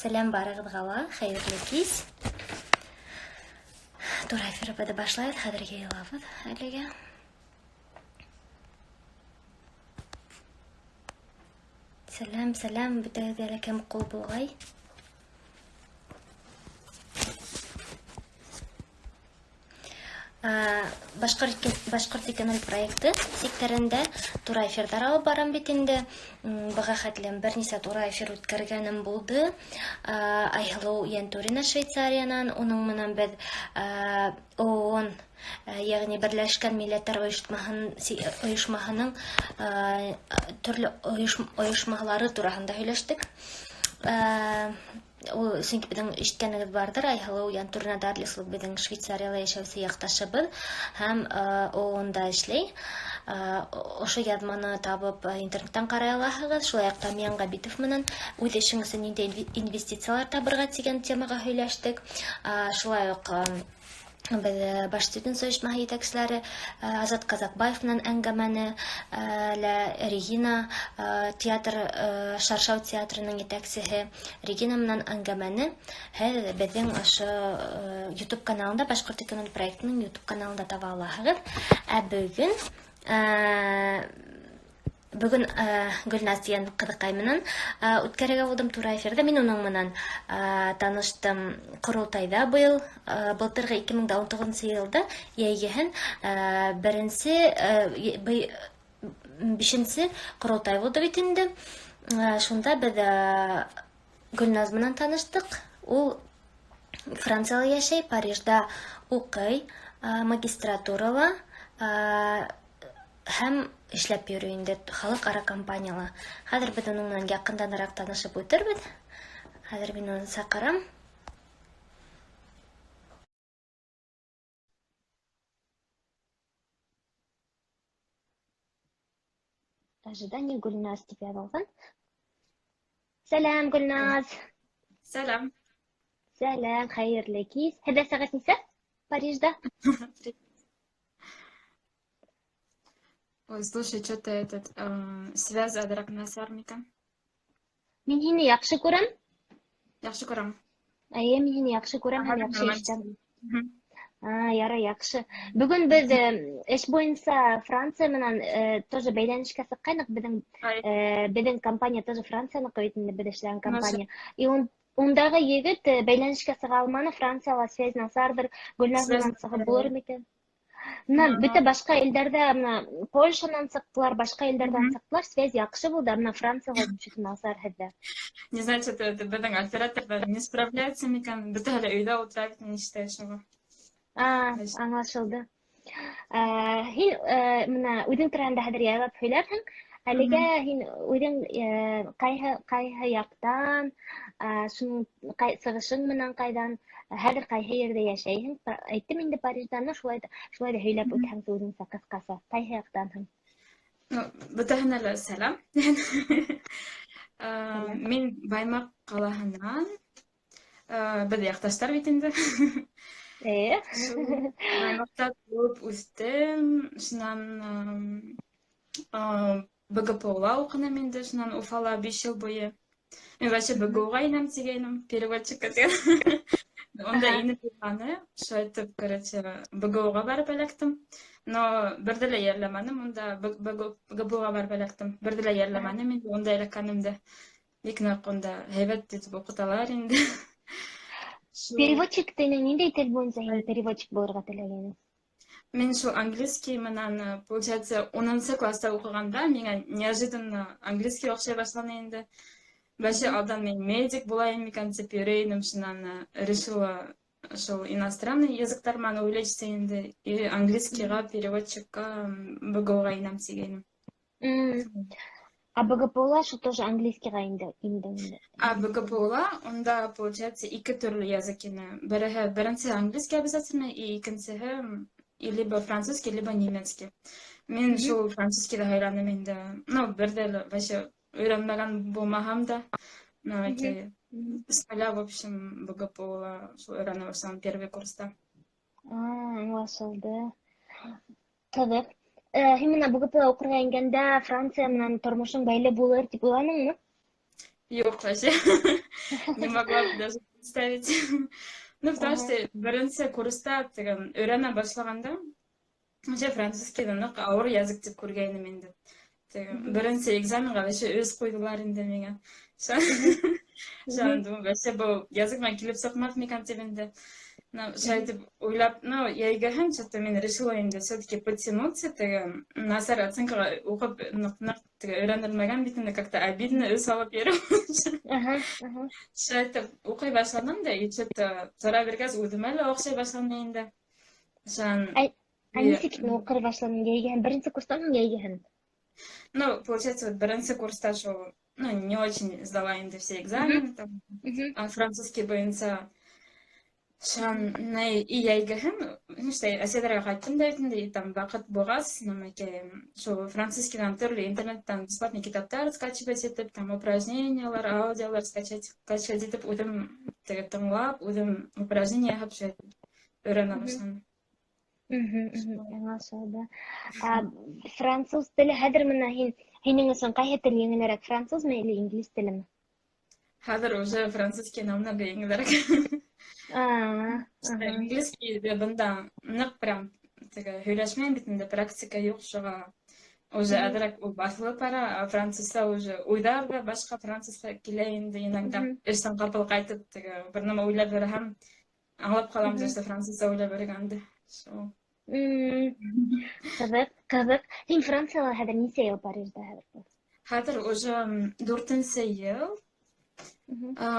Сәләм барығыҙға ла, хәйерле кис. Тура эфирыбыҙҙы башлайбыҙ, хәҙер йыйылабыҙ әлегә. Сәләм, сәләм, бөтәгеҙгә лә кем ҡул болғай? Башҡорт икән проекты сиктәрендә тура эфирҙар алып барам бит инде. Быға хәтлем бер нисә тура эфир үткәргәнем булды. Айһылыу Йәнтүрина Швейцариянан, уның менән беҙ ООН, йәғни Берләшкән Милләттәр Ойошмаһының төрлө ойошмалары тураһында һөйләштек. Ул, сөнки беҙҙең ишеткәнегеҙ барҙыр, Айһылыу Янтурина Дарлис ул беҙҙең Швейцарияла йәшәүсе яҡташыбыҙ һәм ООНда эшләй. Ошо яҙманы табып интернеттан ҡарай алаһығыҙ. Шулай уҡ Тамьян Ғәбитов менән үҙ эшең өсөн ниндәй инвестициялар табырға тигән темаға һөйләштек. Шулай уҡ беҙ Башстудents ойошмаһы етәкселәре Азат Ҡаҙаҡбаев менән әңгәмәне, лә Регина театр, Шаршау театрының етәксеһе Регина менән әңгәмәне һеҙ беҙҙең ошо YouTube каналында, Башҡорт икән проектының YouTube каналында таба алаһығыҙ. Ә бөгөн Гөлназ тигән ҡыҙыҡай менән үткәрергә булдым тура эфирҙа. Мин уның менән таныштым ҡоролтайҙа быйыл, былтырғы 2019 йылда йәйгеһен, беренсе, бишенсе ҡоролтай булды бит инде. Шунда беҙ Гөлназ менән таныштыҡ. Ул Францияла йәшәй, Парижда уҡый, магистратурала, һәм эшләп йөрөй инде халыҡ-ара компанияла. Хәҙер беҙ уның менән яҡынданыраҡ танышып үтербеҙ. Хәҙер мин уны саҡырам. Ожидание Гөлназ тип яҙылған. Сәләм, Гөлназ. Сәләм. Сәләм, хәйерле кис. Һеҙҙә сәғәт нисә Парижда? Ой, слушай, что-то этот связь аҙыраҡ насар микән? Мин һине яҡшы күрәм. Яҡшы күрәм. Эйе, мин һине яҡшы күрәм һәм яҡшы ишетәм. Ярай, яҡшы. Бөгөн беҙ эш буйынса Франция менән тоже бәйләнешкә сыҡҡайныҡ. Беҙҙең компания тоже Францияныҡы бит инде, беҙ эшләгән компания. И ундағы егет бәйләнешкә сыға алманы, Францияла связь насарҙыр, Гөлназ менән сығып булыр микән? Бына бөтә башҡа илдәрҙә, бына Польшанан сыҡтылар, башҡа илдәрҙән сыҡтылар, связь яҡшы булды, ә бына Францияла чуть насар һеҙҙә. Не знаю, что-то это беҙҙең операторҙар не справляются микән, бөтәһе лә өйҙә ултыра бит, ни эшләй шуға. Аңлашылды. Һин бына үҙең тураһында хәҙер яйлап һөйләрһең. Әлегә һин үҙең ҡайһы яҡтан, шуның сығышың менән ҡайҙан, хәҙер ҡайһы ерҙә йәшәйһең? Әйттем инде Париждан, шулай да һөйләп үтһәң үҙеңсә ҡыҫҡаса. Ҡайһы яҡтанһың? Ну, бөтәһенә лә сәләм. Мин Баймаҡ ҡалаһынан. Беҙ яҡташтар бит инде. Баймаҡта тыуып үҫтем. Шунан БГПУ-ла уҡыным инде, шунан Уфала 5 йыл буйы. Мин вообще БГУ-ға инәм тигәйнем, переводчикка тигән. Унда инеп булғаны, шулай итеп, короче, БГУ-ға барып эләктем. Но берҙе лә йәлләмәнем, унда БГПУ-ға барып эләктем. Берҙе лә йәлләмәнем инде, унда эләккәнемде. Бик ныҡ унда һәйбәт итеп уҡыталар инде. Переводчик тинең ниндәй тел буйынса һин переводчик булырға теләгәнең? Мин шул английский менән, получается, 10 класста уҡығанда миңә неожиданно английский оҡшай башланы инде. Вообще алдан мин медик булайым микән тип йөрөй инем, шунан решила шул иностранный языктар менән увлечься инде, и английскийға переводчикка БГУ-ға инәм тигәйнем. А БГПУ-ла шул тоже английскийға инде, инде инде. А БГПУ-ла унда, получается, ике төрлө язык ине. Береһе, беренсе английский обязательно, и икенсеһе и либо французский, либо немецкий. Мин шул французскийҙы һайланым инде. Ну, бер ҙә лә вообще өйрәнмәгән булмаһам да, но эти с нуля, в общем, БГПУ-ла шул өйрәнә башланым первый курста. Аңлашылды. Ҡыҙыҡ. Һин бына БГПУ-ла уҡырға ингәндә Франция менән тормошоң бәйле булыр тип уйланыңмы? Юҡ, вообще. Не могла даже представить. Ну, потому что беренсе курста теге өйрәнә башлағанда, вообще французскийҙы ныҡ ауыр язык тип күргәйнем инде. Теге беренсе экзаменға вообще өс ҡуйҙылар инде миңә. Шунан думаю, вообще был язык менән килеп сыҡмаҫ микән тип инде. Ну, шулай итеп уйлап, ну, йәйгеһен что-то мин решила инде все-таки подтянуться, теге насар оценкаға уҡып ныҡ-ныҡ теге өйрәнелмәгән бит инде, как-то обидно өс алып йөрөү. Ага, ага. Шулай итеп уҡый башланым да, и что-то тора биргәс үҙемә лә оҡшай башланы инде. Шунан Ә нисек һин уҡый башланың йәйгеһен? Беренсе курстан һуң йәйгеһен? Ну, получается, вот беренсе курста шул, ну, не очень сдала инде все экзамены, там, а французский буйынса. Шунан и йәйгеһен, ну, что, әсәләргә ҡайттым да инде, и там ваҡыт булғас, нәмәкәй, шул французскийҙан төрлө интернеттан бесплатный китаптар скачивать итеп, там упражнениялар, аудиолар скачать итеп, үҙем теге тыңлап, үҙем упражнение яһап, шулай өйрәнә башланым. Аңлашылды. Ә, француз теле хәҙер менә һинең өсөн ҡайһы тел еңелерәк, французмы или инглиз телеме? Хәҙер уже французский намного еңелерәк. Английский бында ныҡ прям теге һөйләшмәйем бит инде, практика юҡ, шуға уже әҙерәк ул баҫылып бара, а французса уже уйҙар ҙа башҡа французға килә инде иногда. Эштән ҡапыл ҡайтып, теге бер нәмә уйлап йөрөһәм, аңлап ҡалам, что французса уйлап йөрөгәнде. Шул. Ҡыҙыҡ, ҡыҙыҡ. Һин Францияла хәҙер нисә йыл Парижда хәҙер? Хәҙер уже дүртенсе йыл.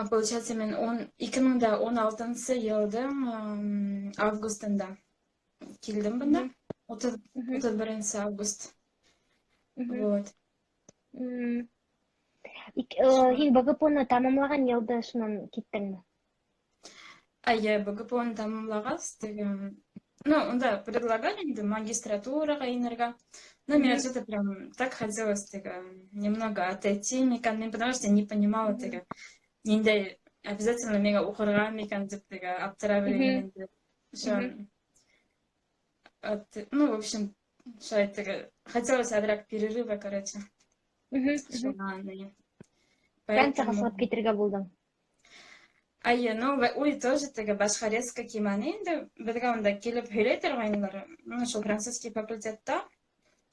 Получается, мин 2016 йылдың августында килдем бында. 31 август. Вот. Һин БГПУны тамамлаған йылды шунан киттеңме? Эйе, БГПУны тамамлағас, теге, ну, унда предлагали инде магистратураға инергә. Но мне что-то прям так хотелось теге немного отойти микән, мин потому что не понимала теге ниндәй обязательно миңә уҡырға микән тип теге аптырап йөрөйөм инде. Шунан, ну, в общем, шулай теге хотелось әҙерәк перерыва, короче. Шунан, и Францияға поэтому сығып китергә булдың. Эйе, ну, уй тоже теге башҡа резко килмәне инде. Беҙгә унда килеп һөйләй торғайнылар. Ну, шул французский факультетта.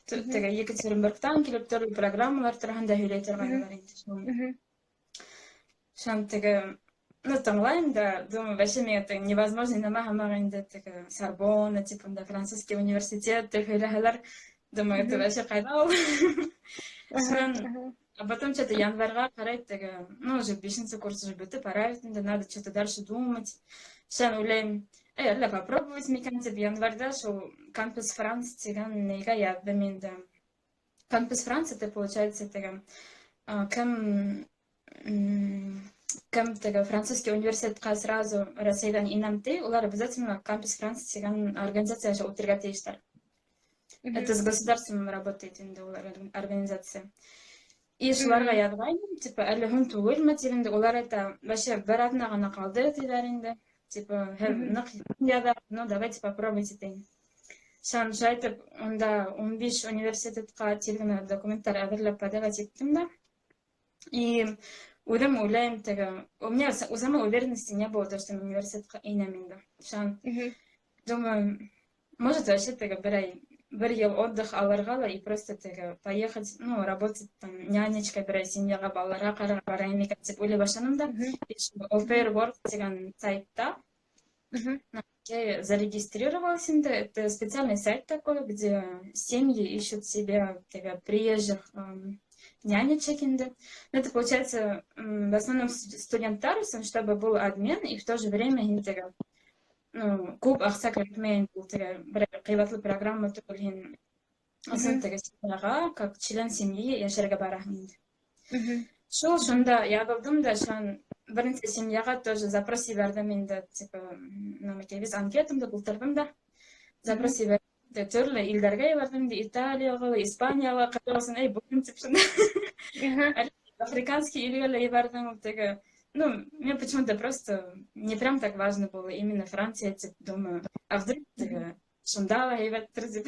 Теге Екатеринбургтан килеп төрлө программалар тураһында һөйләй торғайнылар инде. Шунан теге, ну, тыңлайым да, думаю, вообще миңә теге невозможно нәмә һымаҡ инде теге Сорбонна, типа, унда французский университет тип һөйләһәләр. Думаю, это вообще ҡайҙа ул? Шунан а потом что-то январьға ҡарай теге, ну, уже бишенсе курс уже бөтөп бара бит инде, надо что-то дальше думать. Шунан уйлайым, әллә попробовать микән тип январьда шул Campus France тигән нейгә яҙҙым инде. Campus France это получается теге, кем теге французский университетҡа сразу Рәсәйҙән инәм ти, улар обязательно Campus France тигән организация аша үтергә тейештәр. Это с государством работает инде улар организация. И шуларға яҙғайным, типа, әле һуң түгелме тип инде, улар әйтә, вообще бер аҙна ғына ҡалды тиҙәр инде. Типа, ныҡ яҙа, ну, давайте попробуйте тиң. Шунан шулай итеп, унда 15 университетҡа тиҙ генә документтар әҙерләп подавать иттем дә. И үҙем уйлайым, теге, у меня у самой уверенности не было, то, что мин университетҡа инәм инде. Шунан думаю, может, вообще теге бер ай, бер йыл отдых алырға ла и просто теге поехать, ну, работать там нянечкой берәй семьяға балаларға ҡарарға барайым икән тип уйлай башланым да. И шул Au Pair World тигән сайтта я зарегистрировалась инде. Это специальный сайт такой, где семьи ищут себе теге приезжих нянечек инде. Ну, это получается в основном студенттар өсөн, чтобы был обмен и в то же время һин теге, ну, күп аҡса кәрәкмәй инде, ул теге бер ҡыйбатлы программа түгел, һин ысын теге семьяға, как член семьи йәшәргә бараһың инде. Шул шунда яҙылдым да, шунан беренсе семьяға тоже запрос ебәрҙем инде, типа, нәмәкәй, виз анкетамды тултырҙым да, запрос ебәрҙем. Төрлө илдәргә ебәрҙем инде, Италияға ла, Испанияға, ҡайҙа булһын, эй, булһын тип шунда. Африканский илгә лә ебәрҙем, ул теге, ну, мне почему-то просто не прям так важно было именно Франция, тип, думаю, а вдруг теге шунда ла һәйбәттер тип.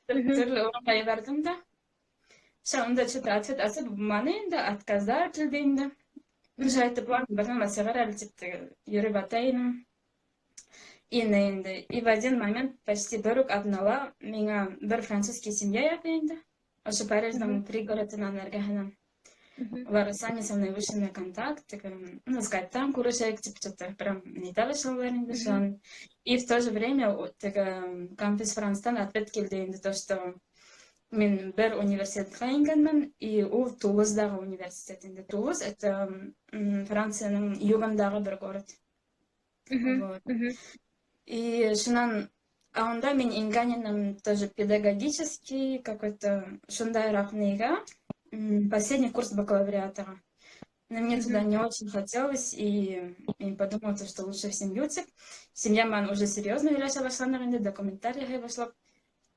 Төрлө урынға ебәрҙем дә. Ша унда что-то ответ асып булманы инде, отказдар килде инде. Шулай итеп, ладно, баҫмама сығыр әле тип теге йөрөп ята инем. Ине инде. И в один момент, почти бер үк аҙнала, миңә бер французский семья яҙҙы инде. Ошо Париждың пригородынан эргәһенән. Улар сами со мной вышли на контакт, теге, ну, скайптан күрешәйек тип, что-то прям нитә башланылар инде шунан. И в то же время теге Campus Франстан ответ килде инде, то, что мин бер университетҡа ингәнмен, и ул Тулуздағы университет инде. Тулуз — это Францияның югындағы бер город. Вот. И шунан, а унда мин ингән инем тоже педагогический какой-то шундайыраҡ нейгә, последний курс бакалавриатыға. Но мне туда не очень хотелось, и мин подумала, то, что лучше в семью тип. Семья менән уже серьезно һөйләшә башланыҡ инде, документтар яһай башлап.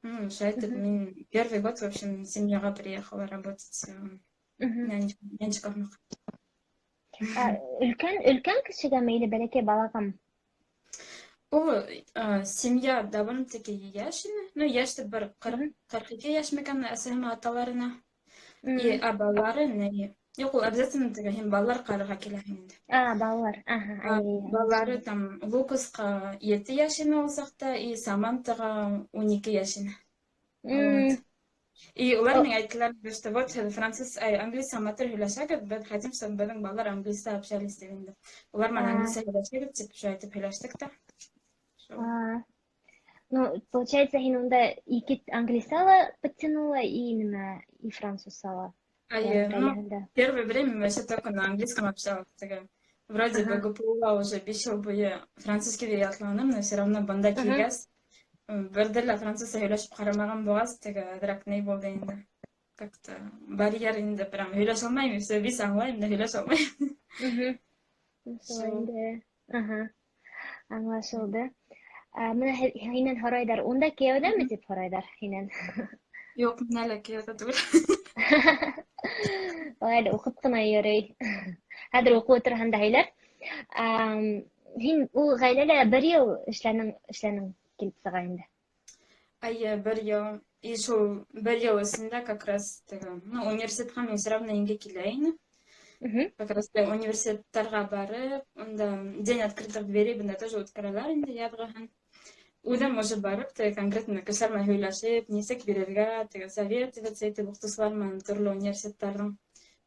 Ну, шулай итеп, мин первый год, в общем, семьяға приехала работать нянечка. Өлкән кешегәме или бәләкәй балағамы? Ул семья довольно-таки йәш ине. Ну, йәш тип бер 40, 42 йәш микән әсәһе менән аталарына. И а балалары не. Юҡ, ул обязательно теге һин балалар ҡарарға киләһең инде. А, балалар. Аһа, ай, Балалары там Лукасҡа 7 йәш ине ул саҡта, и Самантаға 12 йәш ине. Вот. И улар миңә әйттеләр, что вот француз, ай, английса матур һөйләшәгеҙ, беҙ хотим, чтобы беҙҙең балалар английса общались тип инде. Улар менән английса һөйләшәгеҙ тип, шулай итеп һөйләштек тә. Шул. Ну, получается, һин унда ике английса ла подтянула и нимә, и французса ла. Ай, ну, первое время вообще только на английском общалась. Теге, вроде бы ГПУ уже 5 йыл буйы французский ятланым, но все равно бында килгәс, берҙә лә французса һөйләшеп ҡарамаған булғас, теге әҙерәк ни булды инде. Как-то барьер инде, прям һөйләшә алмайым, все, весь аңлайым, но һөйләшә алмайым. Шул инде. Аһа. Аңлашылды. Бына һинән һорайҙар, унда кейәүҙәме тип һорайҙар һинән. Юҡ, мин әле кейәүҙә түгел. Ул әле уҡып ҡына йөрөй. Хәҙер уҡыу тураһында һөйләр. Һин ул ғаиләлә бер йыл эшләнең килеп сыға инде. Әйе, бер йыл. И шул бер йыл эсендә как раз теге, ну, университетҡа мин все равно инге килә ине. Как раз университеттарға барып, унда день открытых дверей бында тоже үткәрәләр инде яҙғыһын. Үҙем уже барып, теге конкретно кешеләр менән һөйләшеп, нисек бирергә, теге советоваться итеп уҡытыусылар менән төрлө университеттарҙың.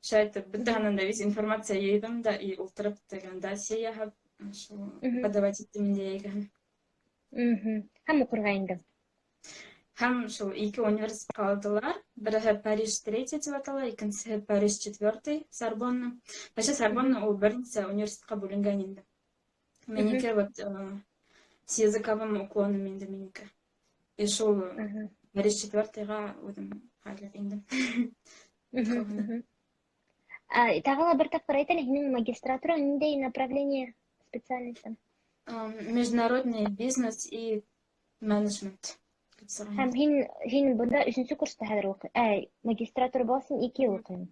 Шулай итеп, бөтәһенән дә весь информация йыйҙым да и ултырып теге досье яһап, шул подавать иттем инде йәйгеһен. Һәм уҡырға индең. Һәм шул ике университетҡа алдылар. Береһе Париж третий тип атала, икенсеһе Париж четвертый, Сорбонна. Вообще Сорбонна ул бер нисә университетҡа бүленгән инде. Минеке вот с языковым уклоном инде минеке. И шул Париж четвертыйға үҙем хәҙер индем. Тағы ла бер тапҡыр әйт әле, һинең магистратураң ниндәй направление, специальность? Международный бизнес и менеджмент. Һәм һин бында өсөнсө курста хәҙер уҡый. Ә, магистратура буласың, 2 йыл уҡыйың.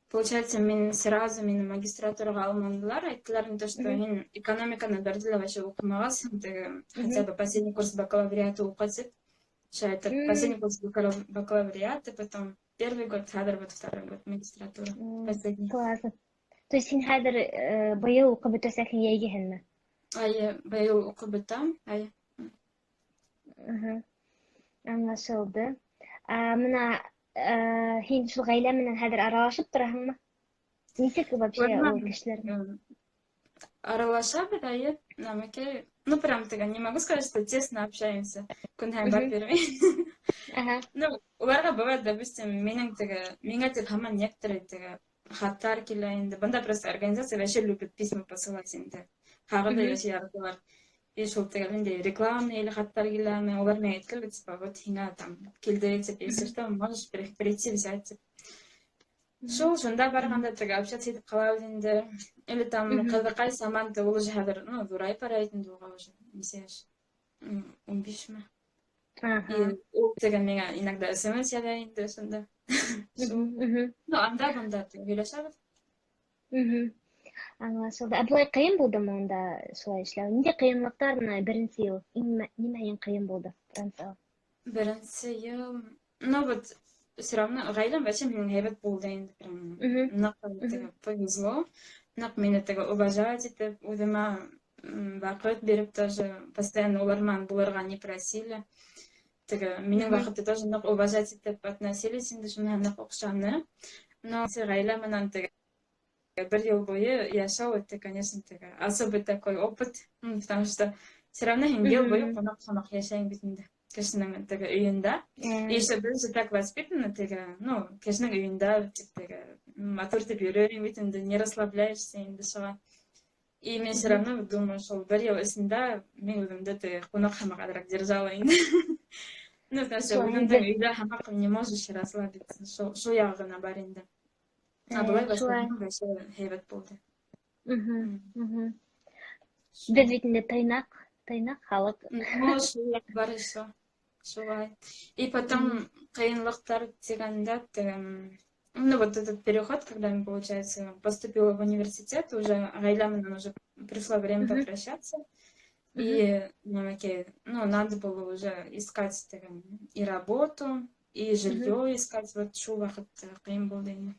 Получается, мин сразу мине магистратураға алманылар, әйттеләр инде, что һин экономиканы берҙе лә вообще уҡымағанһың, теге, хотя бы последний курс бакалавриата уҡы тип. Шулай итеп, последний курс бакалавриата, потом первый год, хәҙер вот второй год магистратура. Последний. Классно. То есть һин хәҙер быйыл уҡып бөтәсәкһең йәйгеһенме? Әйе, быйыл уҡып бөтәм, әйе. Аңлашылды. Бына һин шул ғаилә менән хәҙер аралашып тораһыңмы? Нисек вообще ул кешеләр? Аралашабыҙ, әйе, нәмәкәй. Ну, прям теге, не могу сказать, что тесно общаемся. Көн һайын барып йөрөмәйем. Ну, уларға бывает, допустим, минең теге, миңә тип һаман некоторые теге хаттар килә инде. Бында просто организация вообще любит письма посылать инде. Ҡағыҙҙа вообще яраталар. И шул теге ниндәй рекламный или хаттар киләме, улар миңә әйткән, типа, вот һиңә там килде, тип, если что, можешь прийти взять, тип. Шул шунда барғанда теге общаться итеп ҡалабыҙ инде. Или там ҡыҙыҡай Саманта, ул уже хәҙер, ну, ҙурайып бара инде, уға уже нисә йәш? 15-ме? И ул теге миңә иногда смс яҙа инде шунда. Шул. Ну, анда бында теге һөйләшәбеҙ. Аңлашылды. Ә былай ҡыйын булдымы унда шулай эшләү? Ниндәй ҡыйынлыҡтар бына беренсе йыл? Иң нимә иң ҡыйын булды Францияла? Беренсе йыл, ну вот Все равно ғаиләм вообще минең һәйбәт булды инде, прям ныҡ теге повезло. Ныҡ мине теге уважать итеп, үҙемә ваҡыт биреп тоже, постоянно улар менән булырға не просили. Теге минең ваҡытты тоже ныҡ уважать итеп относились инде, шуныһы ныҡ оҡшаны. Но ғаилә менән теге бер йыл буйы йәшәү это, конечно, теге особый такой опыт, потому что все равно һин йыл буйы ҡунаҡ һымаҡ йәшәйһең бит инде кешенең теге өйөндә. И еще беҙ же так воспитаны, теге, ну, кешенең өйөндә тип теге матур итеп йөрөйһөң бит инде, не расслабляешься инде шуға. И мин все равно думаю, шул бер йыл эсендә мин үҙемде теге ҡунаҡ һымаҡ әҙерәк держала инде. Ну, потому что Шулай үҙеңдең инде. Өйҙә һымаҡ не можешь расслабиться. Шул яғы ғына бар инде. А былай в Шулай. Основном вообще һәйбәт булды. Беҙ бит инде тыйнаҡ, тыйнаҡ халыҡ. Ну, шул яҡ бар еще. Шулай. И потом ҡыйынлыҡтар тигәндә, теге, ну, вот этот переход, когда я, получается, поступила в университет, уже ғаилә менән уже пришло время попрощаться. И, ну, окей, ну, надо было уже искать теге, и работу, и жилье искать. Вот шул ваҡыт ҡыйын булды инде.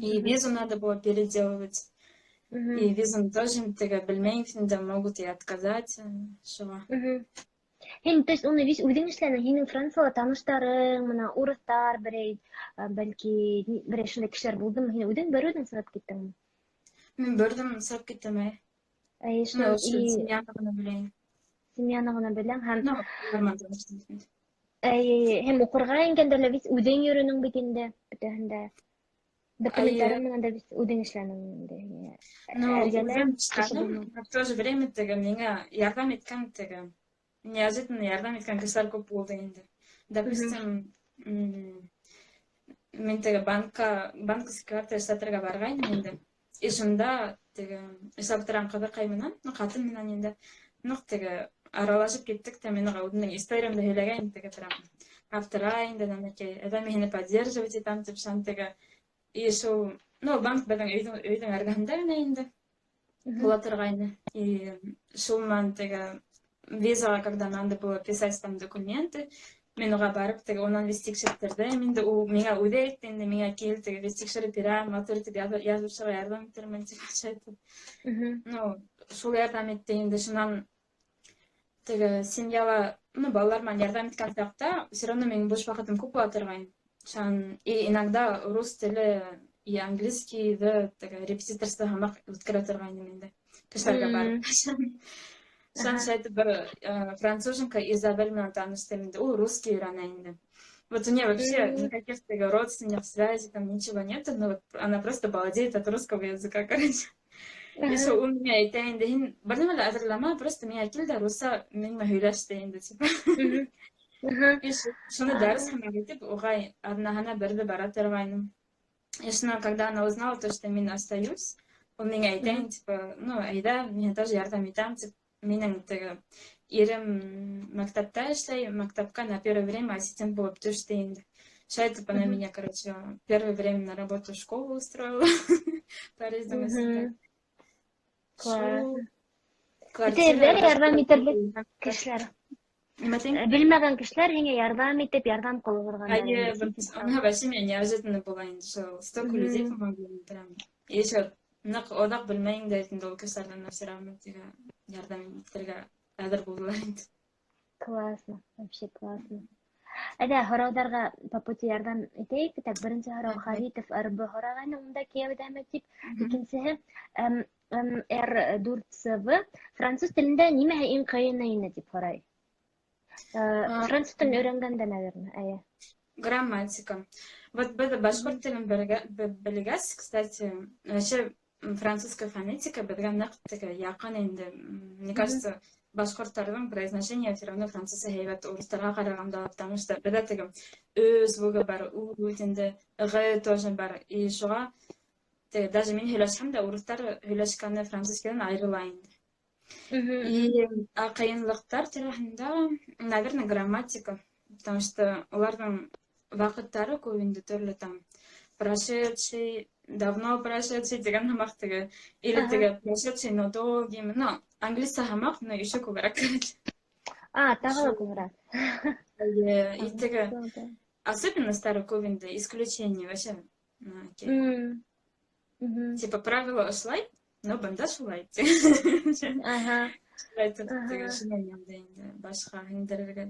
И визу надо было переделывать. И визу тоже теге белмәйем инде, могут и отказать. Шуға. Һин, то есть, уны весь үҙең эшләнең, һинең Францияла таныштарың, мына урыҫтар берәй, бәлки берәй шундай кешеләр булдымы? Һин үҙең бер үҙең сығып киттеңме? Мин бер үҙем сығып киттем, әй. Әй, Ну, шунан ошо и семьяны ғына беләм. Семьяны ғына беләң һәм Ну, нормально таныштым. Әй, һәм уҡырға ингәндә лә бит үҙең йөрөнөң бит инде бөтәһендә. Документтарың менән дә бит үҙең эшләнең инде. Ну, Эргәлә үҙем кеше эшләнем, булманы. но в то же время теге миңә ярҙам иткән теге неожиданно ярҙам иткән кешеләр күп булды инде. Допустим, мин теге банкка банковский карта эшләтергә барғайным инде. И шунда теге эшләп торған ҡыҙыҡай менән, ну, ҡатын менән инде ныҡ теге аралашып киттек тә, мин уға үҙемдең историямды һөйләгәйнем, теге прям аптырай инде, нәмәкәй, әҙә мин һине поддерживать итәм тип шунан теге. И шул, ну, банк беҙҙең өйҙөң эргәһендә генә инде була торғайны. И шул менән теге визаға, когда надо было писать там документы, мин уға барып теге унан виз тикшерттерҙем инде, ул миңә үҙе әйтте инде, миңә кил, теге виз тикшереп бирәм, матур итеп яҙып сығырға ярҙам итермен тип әйтеп. Ну, шул ярҙам итте инде, шунан теге семьяла, ну, балалар менән ярҙам иткән саҡта, все равно минең буш ваҡытым күп була торғайны. Шунан, и иногда рус теле и английскийҙы теге репетиторство һымаҡ үткәрә торғайным инде. Кешеләргә барып. Шунан шулай бер француженка Изабель менән таныштым инде. Ул русский өйрәнә инде. Вот у нее вообще никаких теге родственных связей, там ничего нету, но вот она просто балдеет от русского языка, короче. И шул ул миңә әйтә инде, һин бер нәмә лә әҙерләмә, просто миңә кил дә русса минең менән һөйләш ти инде, типа. И шуны дәрес һымаҡ итеп, уға аҙнаһына берҙе бара торғайным. И шунан, когда она узнала то, что мин остаюсь, ул миңә әйтә инде, типа, ну, әйҙә, мин тоже ярҙам итәм, тип, минең теге ирем мәктәптә эшләй, мәктәпкә на первое время ассистент булып төштө инде. Шулай итеп, она меня, короче, первое время на работу в школу устроила. Парижда мәсәлән. Класс. Шул Бөтә квартира ярҙам итерлек кешеләр. Нимә тиң? Белмәгән кешеләр һиңә ярҙам итеп, ярҙам ҡулы һуҙғандар Әйе, инде. вот она вообще мне неожиданно была инде, шул столько людей помогли прям. И еще ныҡ оҙаҡ белмәйем дә инде ул кешеләрҙән, но все равно теге ярҙам итергә әҙер булдылар инде. Классно, вообще классно. Әйҙә, һорауҙарға по пути ярҙам итәйек. Так, беренсе һорау Хавитов РБ һорағайны, унда кейәүҙәме тип. Икенсеһе Р дүрт СВ француз телендә нимәһе иң ҡыйыны ине тип һорай. Француз телен өйрәнгәндә, наверное, әйе. Грамматика. Вот беҙ башҡорт телен белгәс, кстати, вообще французская фонетика беҙгә ныҡ теге яҡын инде. Мне кажется, башҡорттарҙың произношение все равно французса һәйбәт урыҫтарға ҡарағанда, потому что беҙҙә теге ө звугы бар, у инде, ғ тоже бар. И шуға теге даже мин һөйләшһәм дә урыҫтар һөйләшкәне французскийҙан айырыла инде. И а ҡыйынлыҡтар тураһында, наверное, грамматика, потому что уларҙың ваҡыттары күп инде төрлө там прошедший, давно прошедший тигән һымаҡ теге, или теге прошедший, но долгий, ну, английса һымаҡ, но еще күберәк, короче. А, тағы ла Шул. Күберәк. Эйе, и теге Особенностары күп инде, исключение вообще. Окей. Типа правила ошолай, но бында шулай. Шулай итеп, теге шунан инде башҡа һеңдерергә.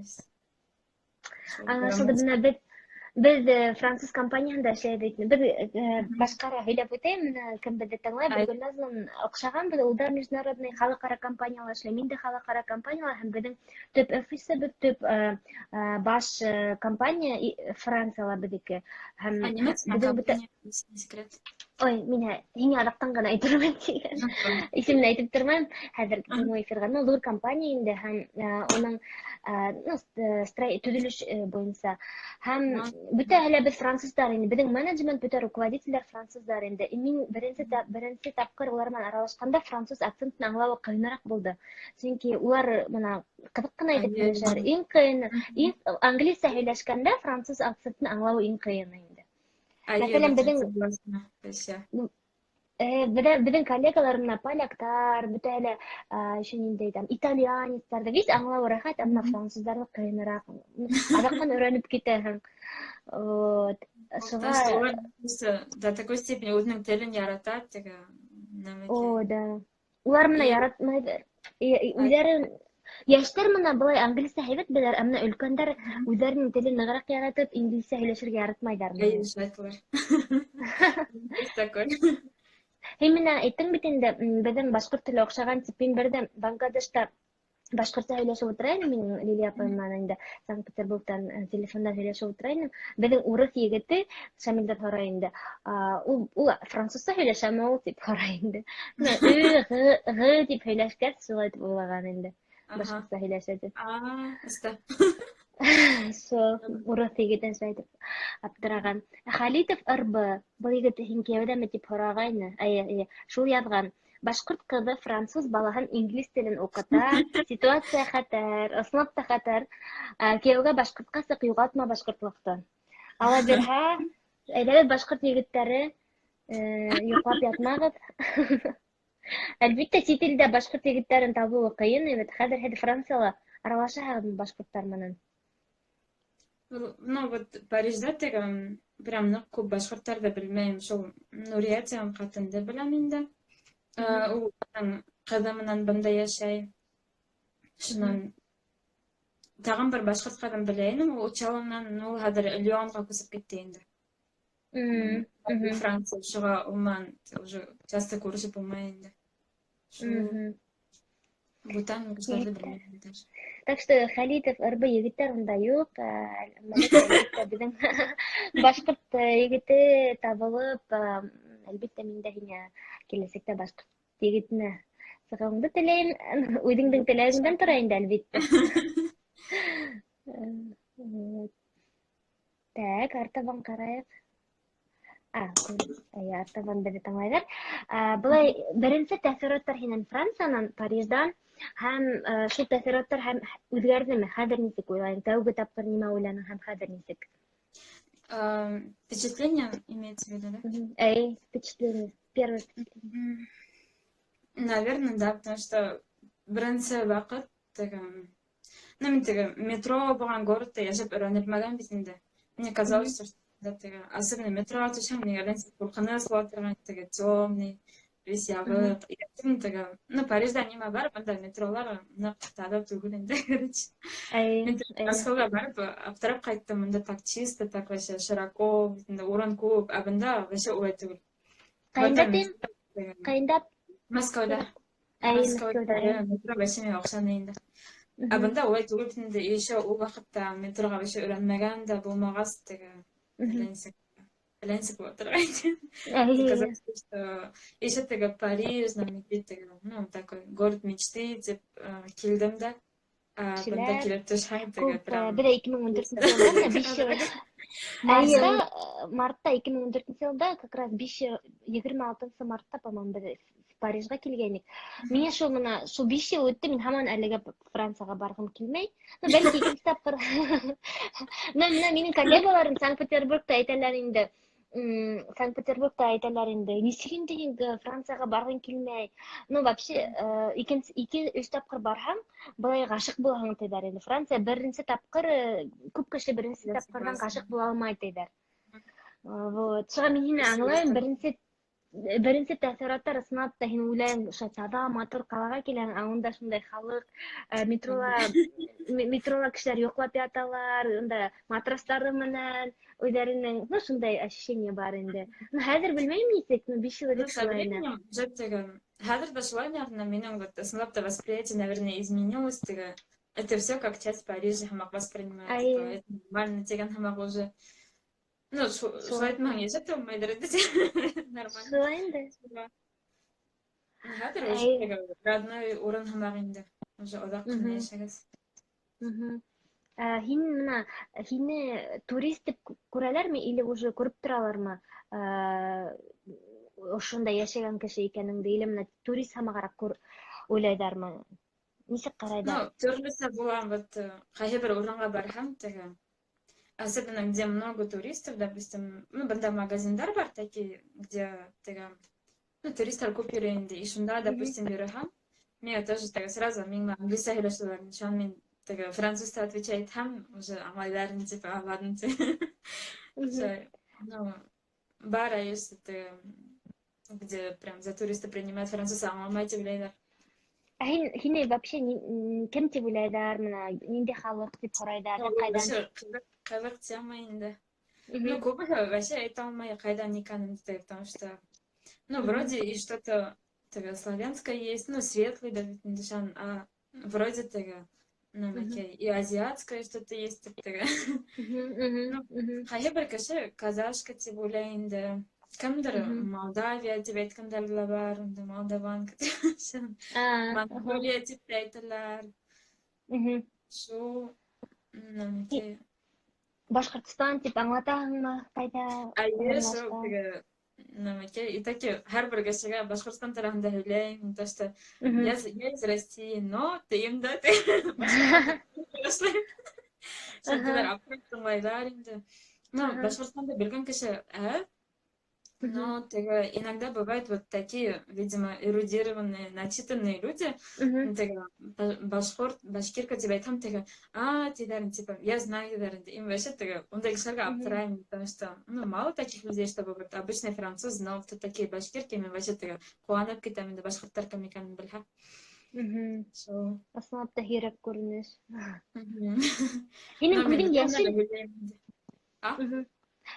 Аңлашылды. Бына беҙ француз компанияһында эшләйбеҙ. Беҙ башҡара һөйләп үтәйем, бына кем беҙҙе тыңлай, беҙ Гөлназ менән оҡшағанбыҙ, ул да международный халыҡ-ара компанияла эшләй, мин дә халыҡ-ара компанияла, һәм беҙҙең төп офисыбыҙ, төп баш компания Францияла беҙҙеке. Һәм беҙҙең бөтә Секрет. Ой, мин һиңә аҙаҡтан ғына әйтермен тигән. Исемен әйтеп тормайым. Хәҙер прямой эфирға. Ну, ҙур компания инде, һәм уның, ну, төҙөлөш буйынса. Һәм бөтәһе лә беҙ француздар инде. Беҙҙең менеджмент, бөтә руководителдәр француздар инде. И мин беренсе тапҡыр улар менән аралашҡанда француз акцентын аңлауы ҡыйыныраҡ булды. Сөнки улар бына ҡыҙыҡ ҡына итеп һөйләшәләр. Иң ҡыйыны, иң английса һөйләшкәндә француз акцентын аңлауы иң ҡыйыны инде. Мәҫәлән, беҙҙең коллегалар менән поляктар, бөтәһе лә, еще ниндәй там итальянецтар ҙа весь аңлауы рәхәт, ә бына француздарҙы ҡыйыныраҡ. Аҙаҡтан өйрәнеп китәһең. Вот. Шуға Просто до такой степени үҙенең телен ярата, теге нәмәкәй. О, да. Улар менән яратмайҙар. Үҙҙәре йәштәр менән былай англисә һәйбәт беләләр, ә бына өлкәндәр үҙҙәренең телен нығыраҡ яратып, инглизсә һөйләшергә яратмайҙар. Әйе, шулай әйтәләр. Есть такой. Һин менән әйттең бит инде, беҙҙең башҡорт теле оҡшаған тип, мин берҙә Бангладешта башҡортса һөйләшеп ултыра инем, минең Лилия апайым менән инде Санкт-Петербургтан телефондан һөйләшеп ултыра инем. Беҙҙең урыҫ егете Шамилдән һорай инде, ул французса һөйләшәме ул тип һорай инде. Бына, ы, ғы, ғы тип һөйләшкәс, шулай тип уйлаған инде. Башҡортса һөйләшә тип. Оҫта. Шул урыҫ егетен шулай итеп аптыраған. Халитов РБ, был егет һин кейәүҙәме тип һорағайны. Эйе, эйе, шул яҙған. Башҡорт ҡыҙы француз балаһын инглиз телен уҡыта. Ситуация хәтәр, ысынлап та хәтәр. Кейәүгә башҡортҡа сыҡ, юғалтма башҡортлоҡто. Ала бирһә, әйҙәгеҙ башҡорт егеттәре, йоҡлап ятмағыҙ. Әлбиттә, сит илдә башҡорт егеттәрен табыуы ҡыйын бит. Хәҙер һеҙ Францияла аралашаһығыҙмы башҡорттар менән? Ну, вот Парижда теге прям ныҡ күп башҡорттарҙы белмәйем. Шул Нурия тигән ҡатынды беләм инде. Ул ҡыҙы менән бында йәшәй. Шунан тағын бер башҡорт ҡыҙын белә инем, ул Учалынан, ул хәҙер Лионға күсеп китте инде. Франция, шуға ул менән уже часто күрешеп булмай инде. Шул бүтән кешеләрҙе белмәйем даже. Так что Халитов, РБ егеттәр унда юҡ. Әлбиттә, беҙҙең башҡорт егете табылып, әлбиттә, мин дә һиңә киләсәктә башҡорт егетенә сығыуыңды теләйем. Үҙеңдең теләгеңдән тора инде, әлбиттә. Так, артабан ҡарайыҡ. Эйе, артабан беҙҙе тыңлайҙар. Былай беренсе тәьҫораттар һинән Франциянан, Париждан, һәм шул тәьҫораттар һәм үҙгәрҙеме? Хәҙер нисек уйлайың? Тәүге тапҡыр нимә уйланың һәм хәҙер нисек? Впечатление имеется в виду, да? Эй, впечатление. Первое впечатление. Наверное, да, потому что беренсе ваҡыт теге, ну, мин теге метро булған городта йәшәп өйрәнелмәгән бит инде. Мне казалось, что да, теге, особенно метроға төшһәң, миңә әллә нисек ҡурҡыныс була торған, теге темный, весь ябыҡ. Теге, ну, Парижда нимә бар, бында метролар ныҡ таҙа түгел инде, короче. Мин Мәскәүгә барып, аптырап ҡайттым, бында так чисто, так вообще широко, бында урын күп, ә бында вообще улай түгел. Ҡайында тиң? Ҡайында? Мәскәүҙә. Әй, Мәскәүҙә, Мәскәүҙә, әй. Метро вообще миңә оҡшаны инде. Ә бында улай түгел бит инде, еще ул ваҡытта метроға вообще өйрәнмәгән дә булмағас, теге, әллә нисек була торған ине. Казалось, что еще теге Париж, знаменитый, теге, ну, такой город мечты тип, килдем дә. Бында Кешеләр килеп төшһәң, теге күп, прям беҙ ике мең ун дүртенсе йылда, менә биш йыл элек. Мартта ике мең ун дүртенсе йылда, как раз биш йыл, егерме алтынсы мартта, по-моему, беҙ Парижға килгәйнек. Миңә шул бына, шул биш йыл үтте, мин һаман әлегә Францияға барғым килмәй. Ну, бәлки икенсе тапҡыр. Менә минең коллегаларым Санкт-Петербургта әйтәләр инде. Санкт-Петербургта әйтәләр инде, нисек инде һин Францияға барғың килмәй? Ну, вообще, икенсе, ике, өс тапҡыр барһаң, былай ғашиҡ булаһың тиҙәр инде. Франция беренсе тапҡыр, күп кеше беренсе Я тапҡырҙан согласна. Ғашиҡ була алмай тиҙәр. Вот. Шуға мин һине аңлайым, беренсе тәьҫораттар ысынлап та һин уйлайың, ошо таҙа, матур ҡалаға киләһең, ә унда шундай халыҡ, метрола кешеләр йоҡлап яталар, унда матрастары менән үҙҙәренең, ну, шундай ощущение бар инде. Ну, хәҙер белмәйем нисек, ну, 5 йыл Ну, элек со шулай ине. Временем уже теге, хәҙер ҙә шулай, наверное, минең вот ысынлап та восприятие, наверное, изменилось теге. Это все как часть Парижа һымаҡ воспринимается, Ай. То это нормально тигән һымаҡ уже. Ну, Шулай. Шулай итмәһәң йәшәп тә булмайҙыр инде. Нормально. Шулай инде. Хәҙер уже Ай. Теге родной урын һымаҡ инде. Уже оҙаҡ ҡына йәшәгәс. Ә, һин мына һине турист тип күрәләрме или уже күреп торалармы? Ошонда йәшәгән кеше икәнеңде или мына турист һымағыраҡ күр уйлайҙармы? Нисек ҡарайҙар? Ну, төрлөсә була, вот ҡайһы бер урынға барһаң, теге, особенно где много туристов, допустим, ну, бында магазиндар бар такие, где теге, ну, туристар күп йөрөй инде. И шунда, допустим, йөрөһәм, миңә тоже теге сразу миңә английса һөйләшәләр. Шунан мин теге французса отвечать итһәм, уже аңлайҙар, типа, аңладым, ти. Шулай. Ну, бар есть теге, где прям за туриста принимают, французса аңламай тип уйлайҙар. Ә һин һине вообще кем тип уйлайҙар, мына ниндәй халыҡ тип һорайҙар, Ул ҡайҙан? Вообще ҡыҙыҡ тема инде. Ну, күбеһе вообще әйтә алмай ҡайҙан икәнемде, потому что, ну, вроде и что-то теге славянское есть, ну, светлый, да, бит инде шан, а вроде теге, нәмәкәй, и азиатское что-то есть тип теге. Ну, ҡайһы бер кеше казашка тип уйлай инде. Кемдер Молдавия тип әйткәндәр ҙә бар, инде молдаванка тип. Монголия тип тә әйтәләр. Шул нәмәкәй. Башҡортостан тип аңлатаһыңмы, ҡайҙа Әйе, шул урынлашҡан? Теге нәмәкәй. И таки һәр бер кешегә Башҡортостан тураһында һөйләйем, то что я из России, но тием дә башлайым. Шунда аптырап тыңлайҙар инде. Ну, Башҡортостанды белгән кеше әҙ, но теге иногда бывают вот такие, видимо, эрудированные, начитанные люди, теге башҡорт, башкирка тип әйтһәм, теге, а, тиҙәр, типа, я знаю, тиҙәр инде. Им вообще теге, ундай кешеләргә аптырайым, потому что, ну, мало таких людей, чтобы вот обычный француз знал, кто такие башкирки, мин вообще теге ҡыуанып китәм инде башҡорттар кем икәнен белһә. Шул. Ысынлап та һирәк күренеш. Һинең Ну, мин күҙең бөтә йәшел? нәмәне һөйләйем инде. А?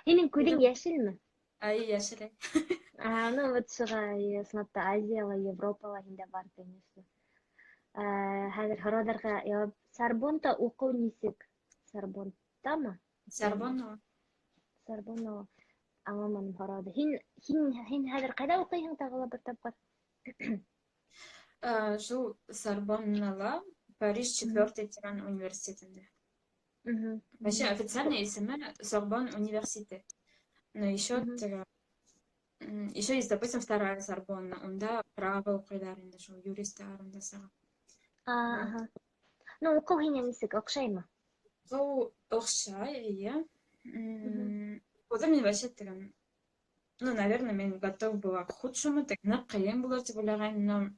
Һинең күҙең йәшелме? Ай, йәшел. А, ну вот шуға ысынлап та Азияла, Европала һиндә бар, конечно. Хәҙер һорауҙарға яуап. Сорбонта уҡыу нисек? Сорбонтамы? Сорбонна. Сорбонна. Аңламаным һорауҙы. Һин хәҙер ҡайҙа уҡыйһың тағы ла бер тапҡыр? Шул Сорбоннала Париж четвертый тигән университетында. Вообще официальный исеме Сорбонн университет. Но еще теге, еще есть, допустим, вторая Сорбонна. Унда право уҡыйҙар инде, шул юристар унда сыға. А, ага. Ну, уҡыу һиңә нисек, оҡшаймы? Уҡыу оҡшай, эйе. Үҙем мин вообще теге, ну, наверное, мин готов была к худшему, так ныҡ ҡыйын булыр тип уйлағайным, но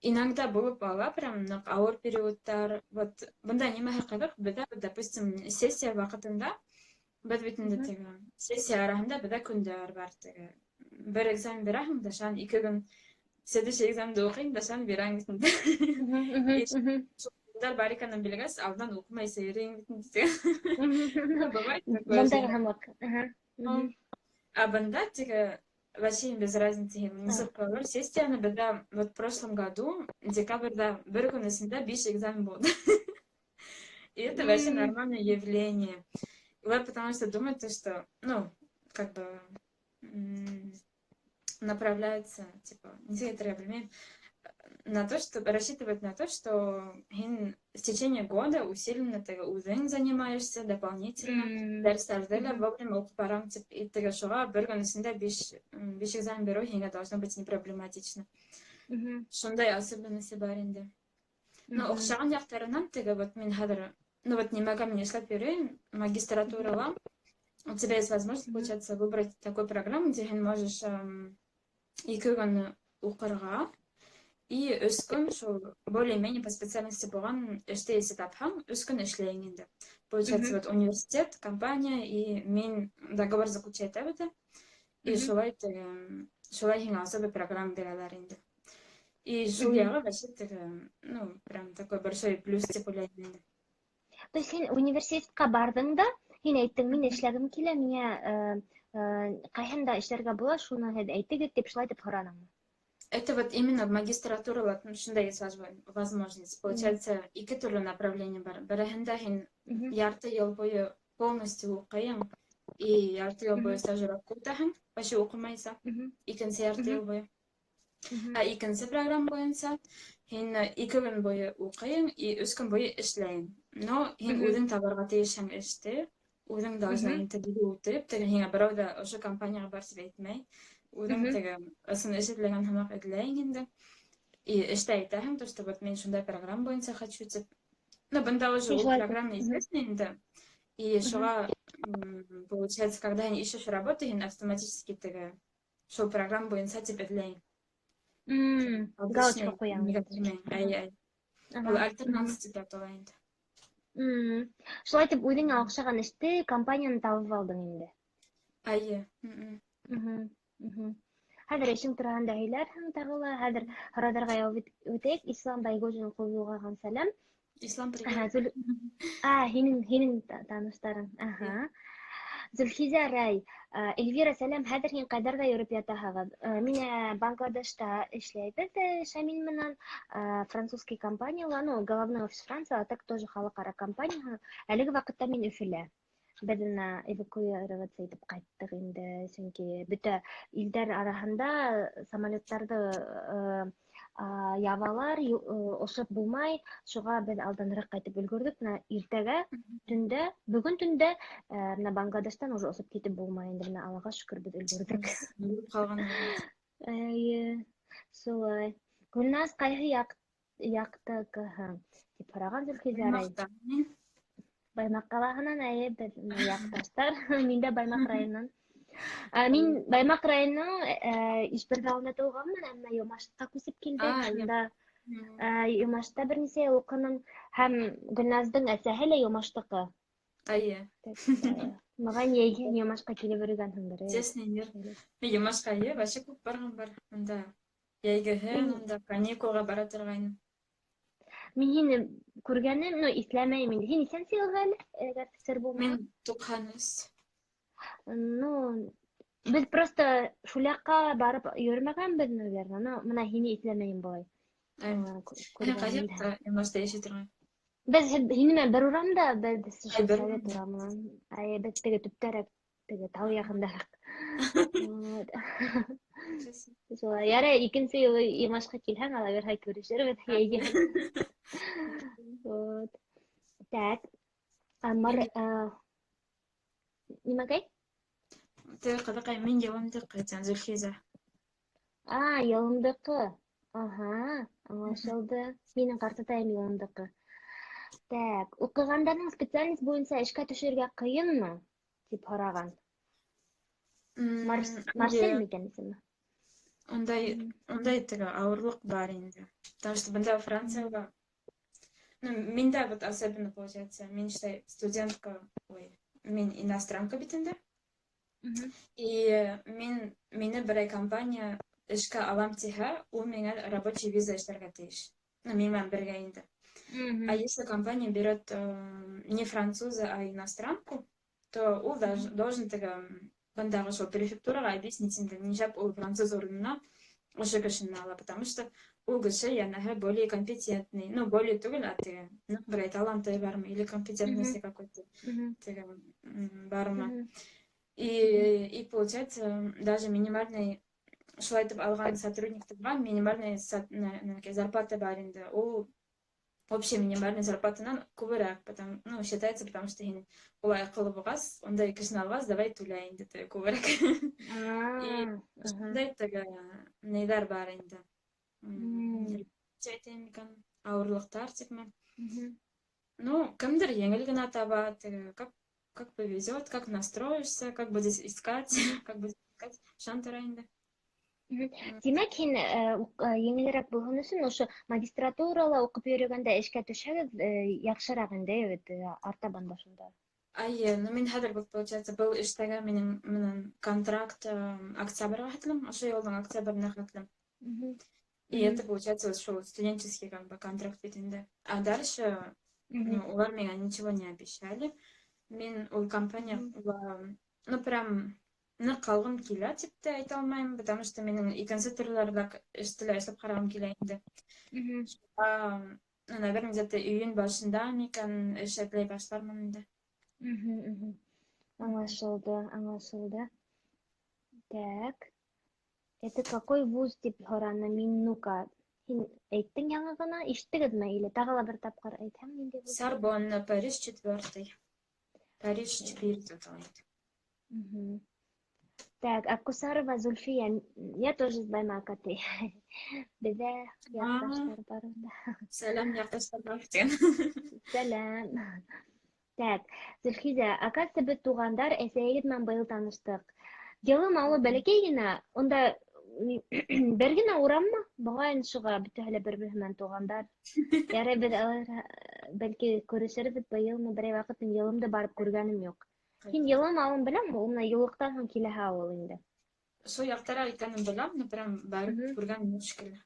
иногда булып ала прям ныҡ ауыр периодтар. Вот бында нимәһе ҡыҙыҡ, беҙҙә, допустим, сессия ваҡытында беҙ бит инде теге сессия араһында беҙҙә көндәр бар теге. Бер экзамен бирәһең дә, шунан 2 көн следующий экзаменды уҡыйым да, шунан бирәм бит инде. И шул көндәр бар икәнен белгәс, алдан уҡымайса йөрөйөм бит инде. Ну, бывает такое Бындай же. Һымаҡ. А бында теге вообще им без разницы, нисек ҡуялар сессияны. Беҙҙә вот в прошлом году декабрҙә бер көн эсендә биш экзамен булды. И это вообще нормальное явление. Улар потому что думают, то, что, ну, как бы направляются, типа, нисек әйтергә белмәйем, на то, что рассчитывать на то, что һин в течение года усиленно теге үҙең занимаешься дополнительно, дәрестәрҙе лә вовремя уҡып барам тип, и теге шуға бер көн эсендә биш экзамен биреү һиңә должно быть не проблематично. Шундай особенности бар инде. Но оҡшаған яҡтарынан теге вот мин хәҙер, ну вот нимәгә мин эшләп йөрөйөм, магистратурала. У тебя есть возможность, получается, выбрать такую программу, где һин можешь 2 көн уҡырға и 3 көн шул более-менее по специальности булған эште если тапһаң, 3 көн эшләйһең инде. Получается, вот университет, компания и мин договор заключать итәбеҙ ҙә, и шулай теге, шулай һиңә особый программа бирәләр инде. И шул яғы вообще теге, ну, прям такой большой плюс тип уйлайым инде. То есть һин университетҡа барҙың да, һин әйттең, мин эшләгем килә, миңә ҡайһында эшләргә була, шуны һеҙ әйтегеҙ тип шулай тип һораныңмы? Это вот именно в магистратурала шундай есть возможность. Получается, ике төрлө направление бар. Береһендә һин ярты йыл буйы полностью уҡыйың и ярты йыл буйы стажировка үтәһең, вообще уҡымайса, икенсе ярты йыл буйы. Ә икенсе программа буйынса һин 2 көн буйы уҡыйың и 3 көн буйы эшләйһең. Но һин үҙең табырға тейешһең эште, үҙең должна интервью үтеп, теге һиңә берәү ҙә ошо компанияға бар тип әйтмәй. Үҙең теге ысын эш эҙләгән һымаҡ эҙләйһең инде. И эштә әйтәһең, то, что вот мин шундай программа буйынса хочу тип. Ну, бында уже Һин ул шулай программа известна инде. И шуға, получается, когда һин ищешь работу, һин автоматически теге шул программа буйынса тип эҙләйһең. Галочка Обычный ҡуяң. нигә килмәй. Әй, әй. Ул альтернанс тип атала инде. Шулай итеп үҙеңә оҡшаған эште, компанияны табып алдың инде. Әйе. Хәҙер эшең тураһында һөйләрһең тағы ла. Хәҙер һорауҙарға яуап үтәйек. Ислам Байгожин ҡуйылған сәләм. Ислам, привет. Аһа, Зул... А, һинең таныштарың. Аһа. Зөлхизә Рай, Эльвира, сәләм, хәҙер һин ҡайҙарҙа йөрөп ятаһығыҙ? Мин Бангладешта эшләйбеҙ Шамил менән, французский компанияла, ну, головной офис Франция, а так тоже халыҡ-ара компания. Әлеге ваҡытта мин Өфөлә. Беҙ бына эвакуироваться итеп ҡайттыҡ инде, сөнки бөтә илдәр араһында самолеттарҙы ябалар, осоп булмай, шуға беҙ алданыраҡ ҡайтып өлгөрҙөк. Бына иртәгә төндә, бөгөн төндә, бына Бангладештан уже осоп китеп булмай инде, бына Аллаға шөкөр, беҙ өлгөрҙөк. Өлгөрөп ҡалған. Эйе, шулай. Гөлназ, ҡайһы яҡтыкыһың? Тип һораған Зөлхизә Рай. Баймаҡта. Мин Баймаҡ ҡалаһынан, эйе, беҙ яҡташтар. Мин дә Баймаҡ районынан. Мин Баймаҡ районының Ишбирҙе ауылында тыуғанмын, әммә Йомаштҡа күсеп килдек. Шунда, Йомашта бер нисә йыл уҡыным һәм Гөлназдың әсәһе лә Йомаштыҡы. Эйе. Маған йәйген Йомашҡа килеп йөрөгәнһеңдер, эйе. Тесный мир. Мин Йомашҡа, эйе, вообще күп барған бар. Унда йәйгеһен, унда каникулға бара торғайным. Мин һине күргәнем, ну, иҫләмәйем инде. Һин нисәнсе йылғы әле, әгәр сер булмаһа? Мин 93. Ну, беҙ просто шул яҡҡа барып йөрөмәгәнбеҙ, наверное. Но бына һине иҫләмәйем былай. Һин Күргәнемдә. ҡай яҡта Йомашта йәшәй торған? Беҙ һинең менән бер урамда, беҙ шул Ай, бер совет урамда. урамынан. Ай, беҙ теге төптәрәк, теге тау яғындараҡ. Вот. Шулай. Ярай, икенсе йылы Йомашҡа килһәң, ала бирһә күрешербеҙ йәйгә. Вот. Так. А, Мар, нимәкәй? Теге ҡыҙыҡай, мин йылымдыҡы, тигән Зөлхизә. А, йылымдыҡы. Аһа, аңлашылды. Минең ҡартатайым йылымдыҡы. Так, уҡығандарҙың специальность буйынса эшкә төшөргә ҡыйынмы? Тип һораған. Марсель микән исеме? Ундай теге ауырлыҡ бар инде. Потому что бында Францияла, ну, миндә вот особенно получается, мин считай студентка, ой, мин иностранка бит инде. И мине берәй компания эшкә алам тиһә, ул миңә рабочий виза эшләргә тейеш. Ну, минең менән бергә инде. А если компания берет не француза, а иностранку, то ул должен теге бындағы шул префектураға объяснить инде, нишләп ул француз урынына ошо кешене ала, потому что ул кеше йәнәһе более компетентный, ну, более түгел, а теге ныҡ берәй таланты бармы или компетентности какой-то теге бармы. И получается, даже минимальный шулай итеп алған сотрудниктарға минимальный зарплата бар инде. Ул вообще минимальный зарплатанан күберәк, потому, ну, считается, потому что һин улай аҡыллы булғас, ундай кешене алғас, давай түлә инде теге күберәк. И шундай теге ниҙәр бар инде. Әйтәйем микән, ауырлыҡтар типме. Ну, кемдер еңел генә таба, теге, как Как повезет, как настроишься, как будешь искать, как будешь искать. Шунан тора инде. Тимәк, һин еңелерәк булһын өсөн ошо магистратурала уҡып йөрөгәндә эшкә төшһәгеҙ, яҡшыраҡ инде бит артабан да шунда. Эйе, ну мин хәҙер вот, получается, был эштәге минең менән контракт октябргә хәтлем, ошо йылдың октябренә хәтлем. И это получается вот шул студенческий как бы контракт бит инде. А дальше, ну, улар миңә ничего не обещали. Мин ул компания, ну, прям ныҡ ҡалғым килә тип тә әйтә алмайым, потому что минең икенсе төрләрҙә эштә лә эшләп ҡарағым килә инде. Ну, наверное, где-то июнь башында микән эш эҙләй башлармын инде. Аңлашылды, аңлашылды. Так. Это какой вуз тип һораны Миннука. Һин әйттең яңы ғына, ишеттегеҙме или тағы ла бер тапҡыр әйтһәм, ниндәй вуз? Сорбонна, Париж четвертый. Париж 4 тип атала. Так, Акусарова Зульфия, я тоже из Баймака, ты. Беҙҙә яҡташтар бар унда. Сәләм яҡташтарға тигән. Сәләм. Так, Зульхиза, оказывается, беҙ туғандар, әсәйегеҙ менән быйыл таныштыҡ. Йылым ауылы бәләкәй генә, унда бер генә ураммы? Моғайын шуға бөтәһе лә бер-береһе менән туғандар. Ярай, беҙ бәлки күрешербеҙ быйылмы, берәй ваҡыт мин Йылымды барып күргәнем юҡ. Һин Йылым ауылын беләңме? Ул менә Юлыҡтан һуң киләһе ауыл инде. Шул яҡтараҡ икәнен беләм, но прям барып күргәнем юҡ шикелле.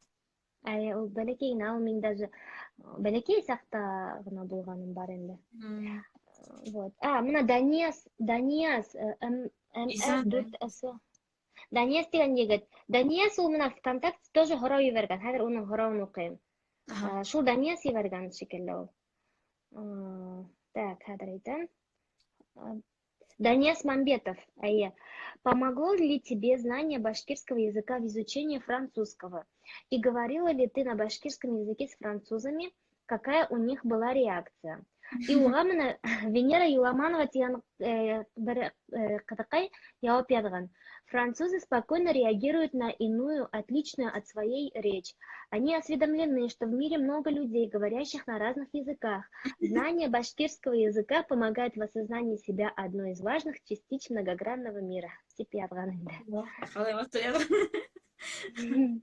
Әй, ул бәләкәй генә ауыл, мин даже бәләкәй саҡта ғына булғаным бар инде. Вот. А, мына Данияс, Данияс, М, С 4 С. Данияс тигән егет. Данияс ул мына ВКонтакте тоже һорау ебәргән. Хәҙер уның һорауын уҡыйым. Шул Данияс ебәргән шикелле ул. Так, хәҙер әйтәм. Данияс Мамбетов. Әйе. Помогло ли тебе знание башкирского языка в изучении французского? И говорила ли ты на башкирском языке с французами? Какая у них была реакция? И уға мына Венера Юламанова тигән бер ҡыҙыҡай яуап яҙған. Французы спокойно реагируют на иную, отличную от своей речь. Они осведомлены, что в мире много людей, говорящих на разных языках. Знание башкирского языка помогает в осознании себя одной из важных частиц многогранного мира. Тип яҙған инде. Ҡалай матур яҙған.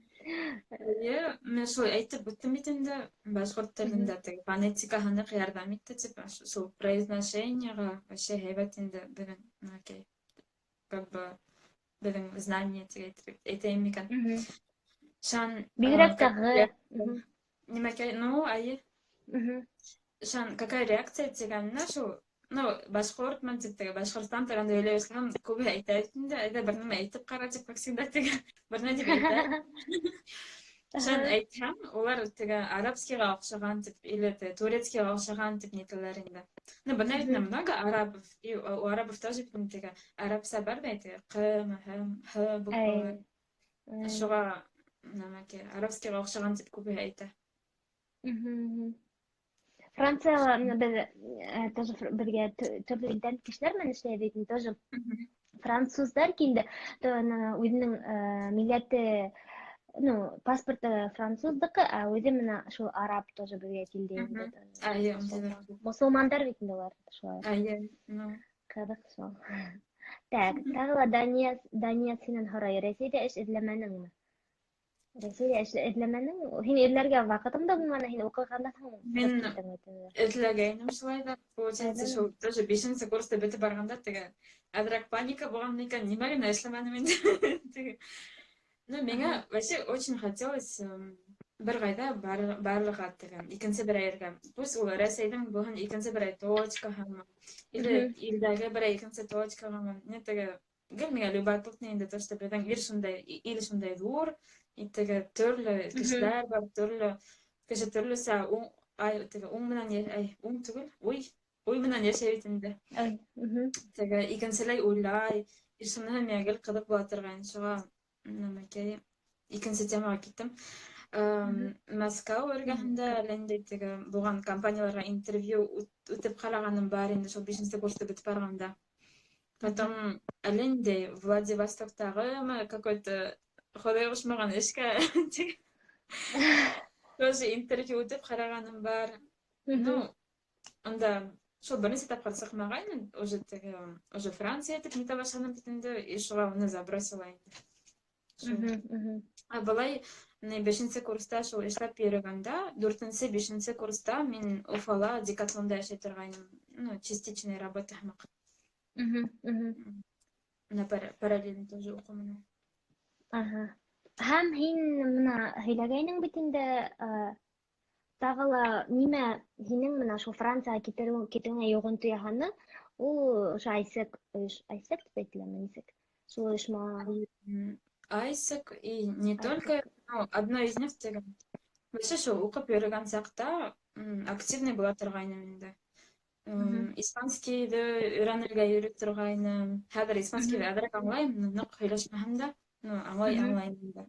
Эйе, мин шул әйтеп үттем бит инде, башҡорт телендә теге фонетикаһы ныҡ ярҙам итте тип, шул произношениеға вообще һәйбәт инде беҙҙең, окей, как бы беҙҙең знание тип әйтәйем микән. Шан Бигерәк тә ғ. Нимәкәй, ну, әйе. Шан какая реакция тигәненә шул, ну, башҡортмон тип теге Башҡортостан тураһында һөйләй башлаһам, күбеһе әйтә бит инде, әйҙә бер нәмә әйтеп ҡара тип, как всегда теге бер нәмә тип әйтә. Шан әйтһәм, улар теге арабскийға оҡшаған тип или теге турецкийға оҡшаған тип нитәләр инде. Ну, бына бит много арабов, и у арабов тоже бит теге арабса бар бит, теге ҡ, м, һ, һ буквалар. Шуға нәмәкәй, арабскийға оҡшаған тип күбеһе әйтә. Францияла беҙ тоже беҙгә төрлө илдән кешеләр менән эшләйбеҙ бит, тоже француздар килде. Үҙенең милләте, ну, паспорты француздыҡы, ә үҙе мына шул араб тоже беҙгә килде инде. Эйе, ундайҙар. Мосолмандар бит инде улар шулай. Эйе, ну. Ҡыҙыҡ шул. Так, тағы ла Данияс, Данияс һинән һорай, Рәсәйҙә эш эҙләмәнеңме? Рәсәйҙә эш эҙләмәнең? Һин эҙләргә ваҡытың да булманы, һин уҡығандан һуң Мин киттең бит инде. эҙләгәйнем шулай ҙа, получается, Эҙләмәнең. шул тоже бишенсе курста бөтөп барғанда теге әҙерәк паника булған икән, нимә генә эшләмәнем инде. Теге. Ну, миңә вообще очень хотелось бер ғайҙа барырға теге, икенсе бер ергә. Пусть ул Рәсәйҙең булһын икенсе берәй точкаһымы, или илдәге берәй икенсе точкағамы. Не теге гел миңә любопытно инде то, что беҙҙең ил шундай, ил шундай ҙур, и теге төрлө кешеләр бар, төрлө кеше төрлөсә уң, ай, теге уң менән, ай, уң түгел, уй, уй менән йәшәй бит инде. Ой. Теге икенселәй уйлай, и шуныһы миңә гел ҡыҙыҡ була торғайны. Шуға нәмәкәй икенсе темаға киттем. Мәскәү эргәһендә әллә ниндәй теге булған компанияларға интервью үтеп ҡарағаным бар инде шул бишенсе курста бөтөп барғанда. Потом әллә ниндәй Владивостоктағымы какой-то Хоҙай ҡушмаған эшкә тоже интервью үтеп ҡарағаным бар. Ну, унда Шул бер нисә тапҡыр сыҡмағайны, уже теге, уже Франция итеп нитә башланым бит инде, и шуға уны забросила инде. Шул. Ә былай, ни, бишенсе курста шул эшләп йөрөгәндә, дүртенсе, бишенсе курста мин Уфала Декатлонда эшләй торғайным. Ну, частичная работа һымаҡ. На параллельно тоже уҡыу менән. Ага. Һәм һин мына һөйләгәйнең бит инде, тағы ла нимә һинең мына шул Францияға китеүеңә йоғонто яһаны, ул ошо AIESEC, AIESEC тип әйтеләме, нисек? Шул ойошма. AIESEC и не только, ну, одно из них тигән. Вообще шул уҡып йөрөгән саҡта активный була торғайным инде. Испанскийҙы өйрәнергә йөрөй торғайным. Хәҙер испанскийҙы әҙерәк аңлайым, но ныҡ һөйләшмәһәм дә, ну, аңлай аңлайым инде.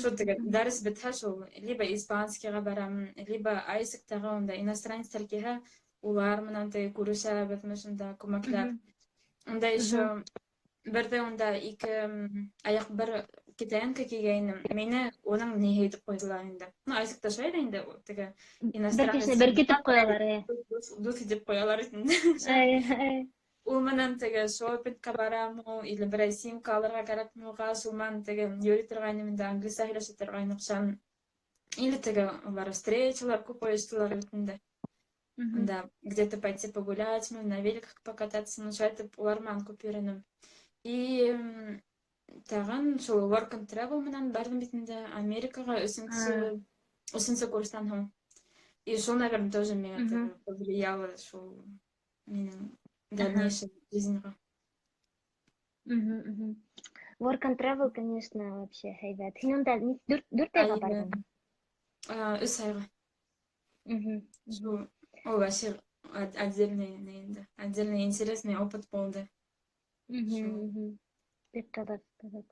Шул теге дәрес бөтһә, шул либо испанскийға барам, либо AIESEC-тағы унда иностранецтар килһә, улар менән теге күрешәбеҙме шунда күмәкләп. Унда еще берҙә унда ике аяҡ бер китаянка килгәйне. Мине уның ниһе итеп ҡуйҙылар инде. Ну, AIESEC-та шулай ҙа инде, теге Бер иностранец кешене беркетеп ҡуялар, э. дуҫ итеп ҡуялар инде. Эй, эй. Ул менән теге шопингка барамы, или берәй симка алырға кәрәкме уға, шул менән теге йөрөй торғайным инде, английса һөйләшә торғайныҡ шунан. Или теге улар встречалар күп ойоштолар бит инде. Унда где-то пойти погулять, мы на великах покататься, ну, шулай итеп улар менән күп йөрөнөм. И тағын шул work and travel менән барҙым бит инде Америкаға өсөнсө курстан һуң. И шул, наверное, тоже миңә теге повлияло шул минең дальнейшей жизньға. Work and travel, конечно, вообще һәйбәт. Һин унда дүрт айға Әйе. барҙың? Өс айға. Шул, ул вообще отдельный инде, отдельный интересный опыт булды. Шул. Бик ҡыҙыҡ, ҡыҙыҡ.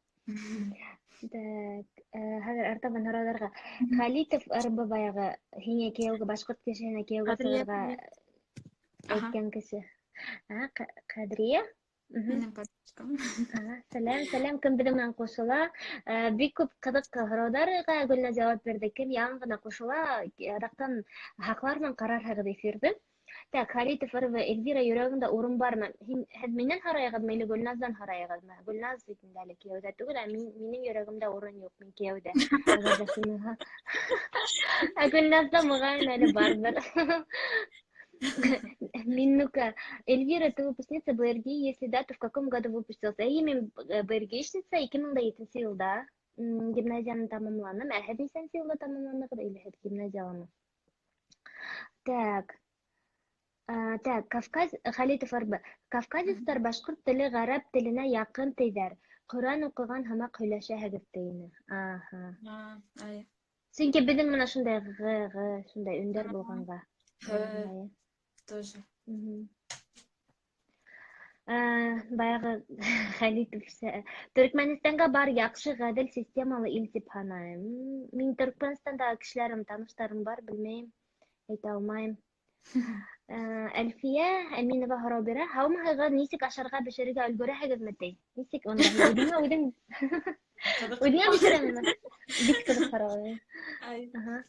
Так, хәҙер артабан һорауҙарға. Халитов РБ баяғы һиңә кейәүгә, башҡорт кешеһенә кейәүгә Ҡәҙриә. сығырға әйткән кеше. А, Ҡәҙриә? Минең подружкам. Ага, сәләм, сәләм, кем беҙҙең менән ҡушыла? Бик күп ҡыҙыҡ һорауҙарға Гөлназ яуап бирҙе. Кем яңы ғына ҡушыла, аҙаҡтан һаҡлар менән ҡарарһығыҙ эфирҙы. Так, Халитов РВ, Эльвира, йөрәгеңдә урын бармы? Һин, һеҙ минән һорайығыҙмы или Гөлназдан һорайығыҙмы? Гөлназ бит инде әле кейәүҙә түгел, ә минең йөрәгемдә урын юҡ, мин кейәүҙә. Әгәр ҙә шуны. Ә Гөлназда моғайын әле барҙыр. Миннука. Эльвира, ты выпускница БРГ, если да, то в каком году выпустился? Эйе, мин БРГшница, 2007 йылда гимназияны тамамланым. Ә һеҙ нисәнсе йылда тамамланығыҙ или һеҙ гимназияламы? Так. Так, Кавказ, Халитов РБ. Кавказецтар башҡорт теле ғәрәп теленә яҡын тейҙәр. Ҡөрьән уҡыған һымаҡ һөйләшәһегеҙ тейне. Аһа. А, ай. Сөнки беҙҙең мына шундай ғ, ғ, шундай өндәр булғанға. Һ, тоже. Баяғы Халитов Төркмәнстанға бар, яҡшы, ғәҙел системалы ил тип һанайым. Мин Төркмәнстандағы кешеләрем, таныштарым бар, белмәйем, әйтә алмайым. Әлфиә Әминова һорау бирә. Һаумыһығыҙ, нисек ашарға бешерергә өлгөрәһегеҙме ти? Нисек унда? Үҙеңә үҙең Ҡыҙыҡ. үҙеңә бешерәңме? Бик ҡыҙыҡ һорау. Ай. Аһа.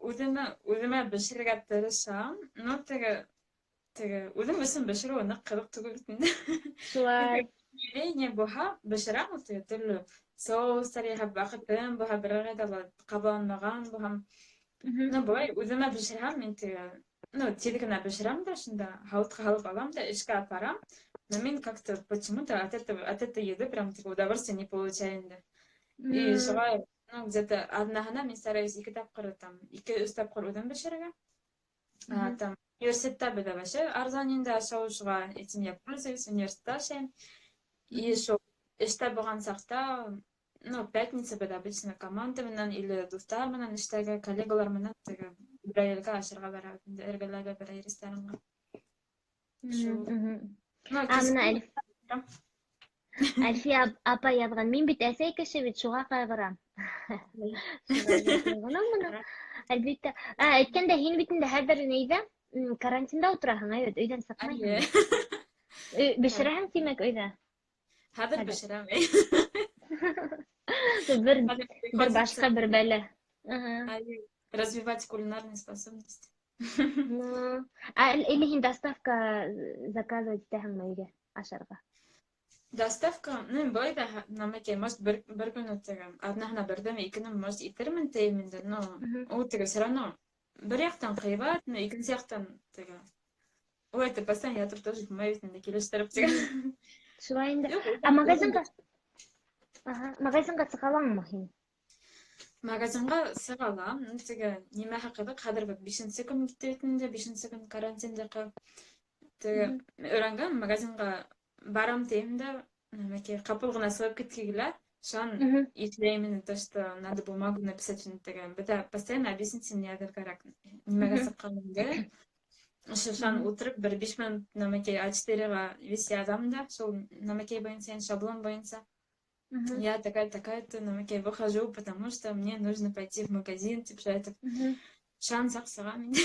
Үҙемә бешерергә тырышам, но теге үҙем өсөн бешереү ныҡ ҡыҙыҡ түгел бит инде. Шулай. Ни булһа, бешерәм ул теге төрлө соустар яһап, ваҡытым булһа, берәр ҡайҙа ла ҡабаланмаған булһам. Ну, былай үҙемә бешерһәм, мин теге, ну, тиҙ генә бешерәм дә, шунда һауытҡа һалып алам да, эшкә апарам. Но мин как-то почему-то от этой еды прям типа удовольствия не получаю инде. И шулай, ну, где-то аҙнаһына мин стараюсь ике тапҡыр, там, ике-өс тапҡыр үҙем бешерергә. Там, университетта беҙҙә вообще арзан инде ашау, шуға этим я пользуюсь, университетта ашайым. И шул эштә булған саҡта, ну, пятница беҙ обычно команда менән или дуҫтар менән, эштәге коллегалар менән теге берәй ергә ашарға барабыҙ инде, эргәләге берәй ресторанға. Шул. Ну, А, мына Әлфиә апай яҙған, мин бит әсәй кеше бит, шуға ҡайғырам. Әлбиттә. А, әйткәндә, һин бит инде хәҙер нейҙә? Карантинда ултыраһың, әйбәт, өйҙән сыҡмайһың. Әйе. Бешерәһең, тимәк, өйҙә? Хәҙер Хәҙер. бешерәм. Бер, Хәҙер бер башҡа бер бәлә. Ага. Әйе. Развивать кулинарные способности. Ну, а или һин доставка заказывать итәһеңме өйгә ашарға? Доставка, ну, былай да нәмәкәй, может, бер көн теге, аҙнаһына берҙеме, икене, может, итермен тием инде, но ул теге все равно бер яҡтан ҡыйбат, но икенсе яҡтан теге улай итеп постоянно ятып тоже булмай бит инде, килештереп тигән. Шулай инде. Юҡ, Ә үҙем магазинға? Аһа, магазинға сыға алаңмы һин? Магазинға сыға алам, ну, теге нимәһе ҡыҙыҡ, хәҙер бит бишенсе көн китте бит инде, бишенсе көн карантиндаҡы. Теге өйрәнгән, магазинға барам тием дә, нәмәкәй, ҡапыл ғына сығып китке килә, шунан иҫләйем инде, то, что надо бумагу написать теге. Беҙҙә постоянно объяснительный яҙыр кәрәк, нимәгә сыҡҡаныңды. Ошо шунан ултырып бер 5 минут нәмәкәй А4-ға весь яҙам да, шул нәмәкәй буйынса, шаблон буйынса. Я такая, такая-то, нәмәкәй, выхожу, потому что мне нужно пойти в магазин, тип шулай итеп. Шунан саҡ сығам инде.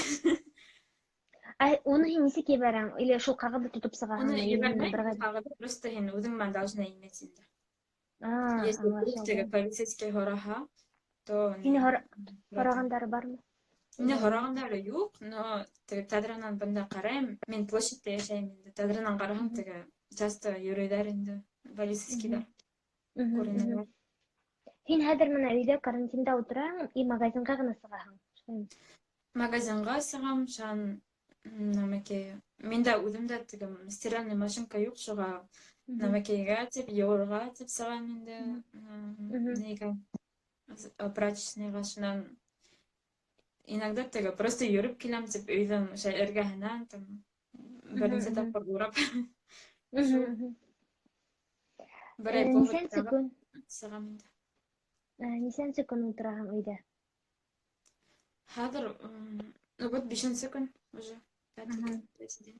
Ә уны һин нисек ебәрәң? Или шул ҡағыҙҙы тотоп Уны сығаһыңмы? Или ебәрмәй, бер ҡағыҙҙы просто һин үҙең менән должна иметь инде. А, Если вдруг аңлашылды. теге полицейский һораһа, то Һине ни һорағандары бармы? Мине һорағандары юҡ, но теге тәҙрәнән бында ҡарайым, мин площадьта йәшәйем инде. Тәҙрәнән ҡараһаң, теге часто йөрөйҙәр инде полицейскийҙар, күренәләр. Һин хәҙер менә өйҙә карантинда ултыраһың и магазинға ғына сығаһың. Шулаймы? Магазинға сығам, шунан нәмәкәй. Мин дә үҙем дә теге стиральный машинка юҡ, шуға нәмәкәйгә тип, йыуырға тип сығам инде, нигә прачечныйға, шунан иногда теге просто йөрөп киләм тип өйҙөң ошо эргәһенән там бер нисә тапҡыр урап. Шул берәй повод Нисәнсе табып көн? сығам инде. Нисәнсе көн ултыраһың өйҙә? Хәҙер, ну вот бишенсе көн уже. Пятый, третий день.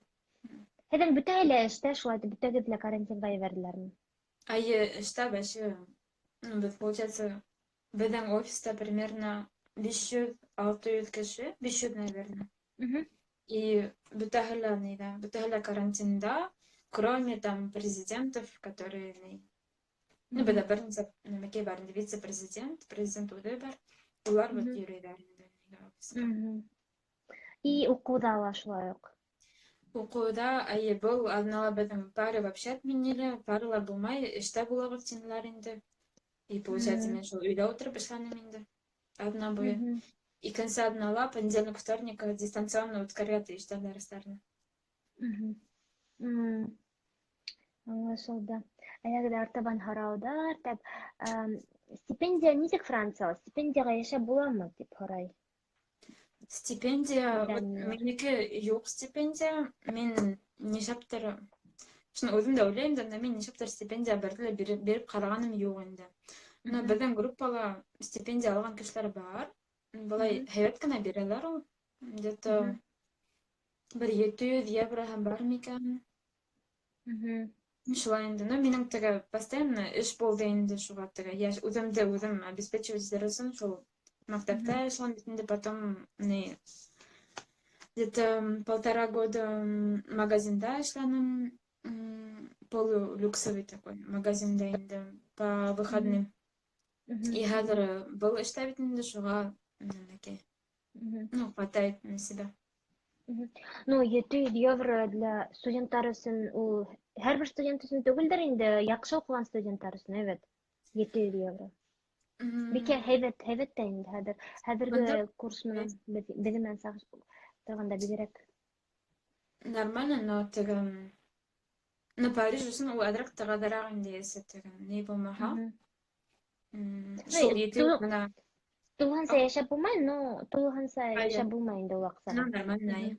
Һеҙҙең бөтәһе лә эштә шулай итеп, бөтәгеҙҙе лә карантинға ебәрҙеләрме? Әйе, эштә вообще, ну, беҙ, получается, беҙҙең офиста примерно 500-600 кеше, 500, наверное. И бөтәһе лә ниҙә, бөтәһе лә карантинда, кроме там президентов, которые ни. Ну, беҙҙә бер нисә нәмәкәй бар инде, вице-президент, президент үҙе бар. Улар вот йөрөйҙәр инде нигә офисҡа. И уҡыуҙа ла шулай уҡ. Уҡыуҙа, әйе, был аҙнала беҙҙең пары вообще отменили, паралар булмай, эштә булабыҙ тинеләр инде. И получается, мин шул өйҙә ултырып эшләнем инде аҙна буйы. Икенсе аҙнала, понедельник, вторник дистанционно үткәрергә тейештәр дәрестәрҙе. Аңлашылды. Әгәр ҙә артабан һорауҙар, тәп, стипендия нисек Францияла? Стипендияға йәшәп буламы, тип һорай. Стипендия, вот Данила. минеке юҡ стипендия. Мин нишләптер, шуны үҙем дә уйлайым да, мин нишләптер стипендия берҙе лә биреп ҡарағаным юҡ инде. Но беҙҙең группала стипендия алған кешеләр бар. Былай һәйбәт кенә бирәләр ул. Где-то бер 700 евро һәм бар микән? Шулай инде. Но минең теге постоянно эш булды инде, шуға теге йәш үҙемде үҙем обеспечивать итер өсөн шул мәктәптә эшләнем бит инде, потом ни где-то полтора года магазинда эшләнем, полулюксовый такой магазинда инде по выходным. И хәҙер был эштә бит инде, шуға нәмәкәй. Ну, хватает на себя. Ну, 700 евро для студенттар өсөн ул һәр бер студент өсөн түгелдер инде, яҡшы уҡыған студенттар өсөн, әйбәт. 700 евро. Бик һәйбәт, һәйбәт тә инде хәҙер. Хәҙерге Бында курс менән беҙҙең менән сағыштырғанда бигерәк. Нормально, но теге ну, Париж өсөн ул әҙерәк тығыҙыраҡ инде, если теге ни булмаһа. Ну, Шул 700 менә тулыһынса йәшәп булмай, но тулыһынса йәшәп булмай инде ул Ну, аҡсаға. нормально.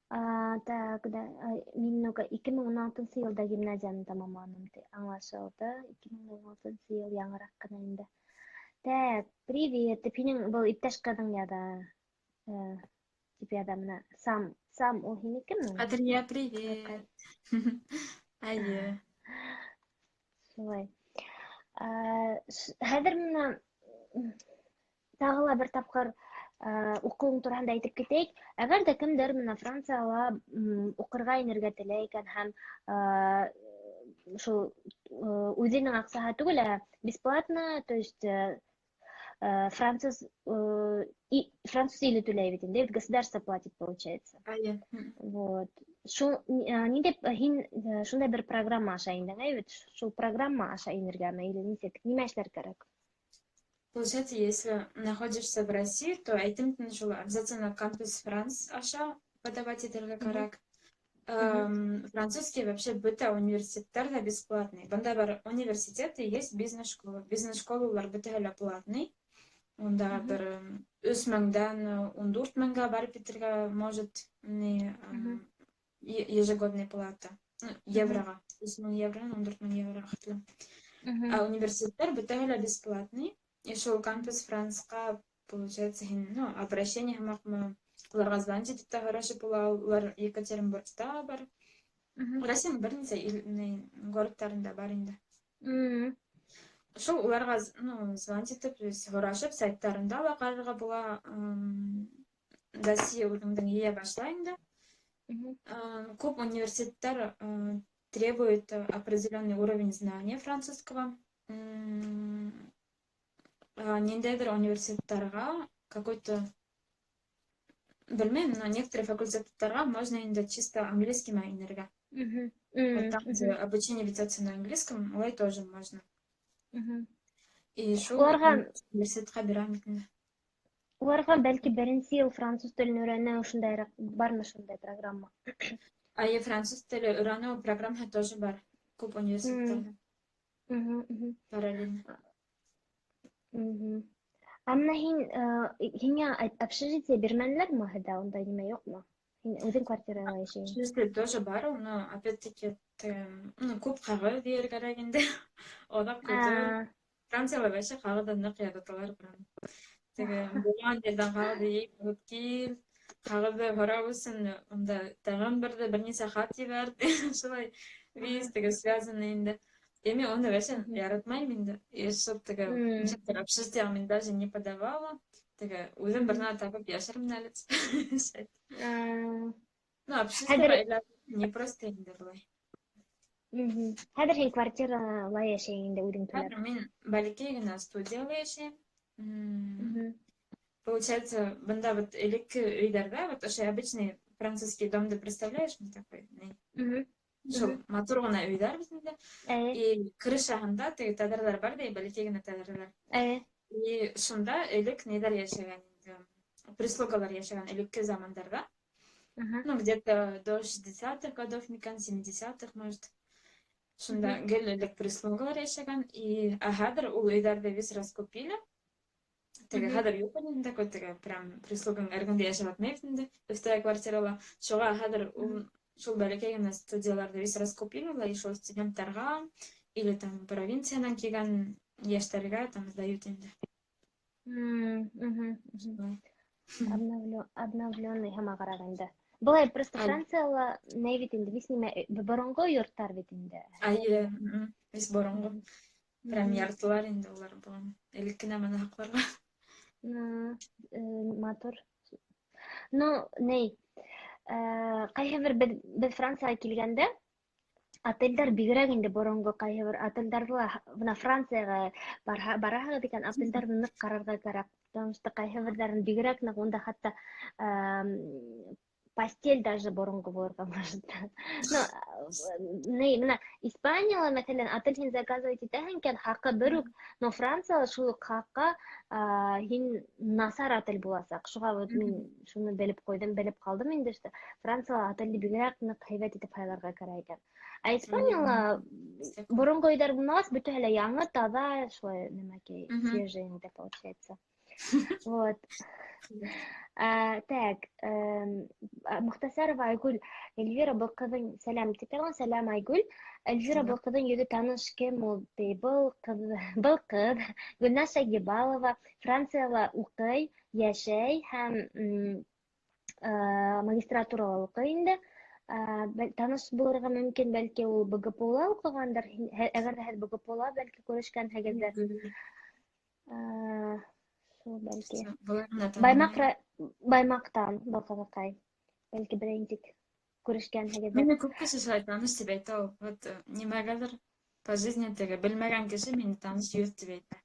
А, так, да, мин ну-ка 2016 йылда гимназияны тамамланым, ти, аңлашылды. 2016 йыл яңыраҡ ҡына инде. Так, привет, тип һинең был иптәш ҡыҙың яҙа. Тип яҙа менә. Сам, сам ул һинекеме? Адрия, Ҡыҙыҡай. привет. Әйе. Шулай. Хәҙер менә тағы ла бер тапҡыр уҡыуың тураһында әйтеп китәйек. Әгәр ҙә кемдер менә Францияла уҡырға инергә теләй икән һәм шул үҙенең аҡсаһы түгел, ә бесплатно, то есть Француз и француз иле түләй бит инде, государство платит, получается. Эйе. Вот. Шул ниндәй һин шундай бер программа аша индең, әй бит? Шул программа аша инергәме или нисек? Нимә эшләр кәрәк? Получается, если находишься в России, то әйтем шул обязательно Campus France аша подавать итергә кәрәк. Французский вообще бөтә университеттар ҙа бесплатный. Бында бар университет и есть бизнес-школа. Бизнес-школа улар бөтәһе лә платный. Унда бер 3000-дән 14 меңгә барып етергә может не ежегодный плата. Ну, евроға. 3000 евродан 14 000 евроға хәтле. А университеттар бөтәһе лә бесплатный. И шул Campus France-ҡа, получается, һин, ну, обращение һымаҡмы, уларға звонить итеп тә һорашып була, улар Екатеринбургта бар. Россияның бер нисә городтарында бар инде. Шул уларға, ну, звонить итеп, һорашып, сайттарында ла ҡарарға була. Досье үҙеңдең йыя башлай инде. Күп университеттар требует определенный уровень знания французского. Ниндәйҙер университеттарға какой-то, белмәйем, но некоторые факультеттарға можно инде чисто английский менән инергә. Вот там, где обучение ведется на английском, улай тоже можно. И шул Уларға университетҡа бирәм бит инде. Уларға бәлки беренсе йыл француз телен өйрәнеү ошондайыраҡ бармы шундай программа? А и француз теле өйрәнеү программаһы тоже бар күп университеттарҙа. Параллельно. Ә бына һин һиңә общежитие бирмәнеләрме һеҙҙә, ундай нимә юҡмы? Һин үҙең квартирала йәшәйһең. Общежитие тоже бар, но опять-таки ну, күп ҡағыҙ йыйыр кәрәк инде. Оҙаҡ көтөү. Францияла вообще ҡағыҙҙы ныҡ яраталар прям. Теге булған ерҙән ҡағыҙҙы йыйып алып кил, ҡағыҙҙы һорау өсөн унда тағын берҙе бер нисә хат ебәр. Шулай весь теге связанный инде. И мин уны вообще яратмайым инде. И шул теге нисектер общежитиеға мин даже не подавала. Теге үҙем бер нәмә табып йәшәрмен әле. Ну, общежитиеға не просто инде былай. Хәҙер һин квартирала йәшәйһең инде үҙең түләп. Хәҙер мин бәләкәй генә студияла йәшәйем. Получается, бында вот элекке өйҙәрҙә, вот ошо обычный французский домды представляешь, такой, шул матур ғына өйҙәр бит инде. И крышаһында теге тәҙрәләр бар ҙа, бәләкәй генә тәҙрәләр. И шунда элек ниҙәр йәшәгән инде, прислугалар йәшәгән элекке замандарҙа. Ну, где-то до 60-х годов, микән, 70-х, может. Шунда гел элек прислугалар йәшәгән. И ә хәҙер ул өйҙәрҙе весь раскупили. Теге хәҙер юҡ инде такой теге прям прислугаң эргәңдә йәшәп ятмай инде өҫтәге квартирала. Шуға хәҙер ул шул бәләкәй генә студияларҙы весь раскупили и шул студенттарға или там провинциянан килгән йәштәргә там сдают инде. Обновленный һымағыраҡ инде. Былай просто Францияла ни бит инде, весь нимә боронғо йорттар бит инде. Эйе, весь боронғо. Прям яртылар инде улар бөгөн. Элекке нәмәне һаҡларға. Матур. Ну, ней, ҡайһы бер беҙ Францияға килгәндә отелдәр бигерәк инде боронғо ҡайһы бер отелдәрҙе ла, бына Францияға бараһығыҙ икән, отелдәрҙе ныҡ ҡарарға кәрәк, потому что ҡайһы берҙәрен бигерәк ныҡ, унда хатта постель даже боронғо булырға может. Ну, ни, бына Испанияла, мәҫәлән, отель һин заказывать итәһең икән, хаҡы бер үк, но Францияла шул уҡ хаҡҡа һин насар отель буласаҡ. Шуға вот мин шуны белеп ҡуйҙым, белеп ҡалдым инде, что Францияла отелде бигерәк ныҡ һәйбәт итеп һайларға кәрәк икән. Ә Испанияла боронғо өйҙәр булмағас, бөтәһе лә яңы, таҙа, шулай нәмәкәй, свежий инде получается. Вот. Так, Мухтасарова Айгүл, Эльвира, был ҡыҙҙың сәләм тип яҙған, сәләм, Айгүл. Эльвира, был ҡыҙҙың йөҙө таныш, кем ул? Ти, был ҡыҙ Гөлназ Шагибалова, Францияла уҡый, йәшәй һәм магистратурала уҡый инде. Таныш булырға мөмкин, бәлки ул БГПУ-ла уҡығандыр. Әгәр ҙә һеҙ БГПУ-ла бәлки күрешкәнһегеҙҙер. Шул бәлки. Былар ғына танымай. Баймаҡтан был ҡыҙыҡай. Бәлки берәй нисек күрешкәнһегеҙҙер. Мине күп кеше шулай таныш тип әйтә ул. Вот нимәгәлер по жизни теге белмәгән кеше мине таныш йөҙ тип әйтә.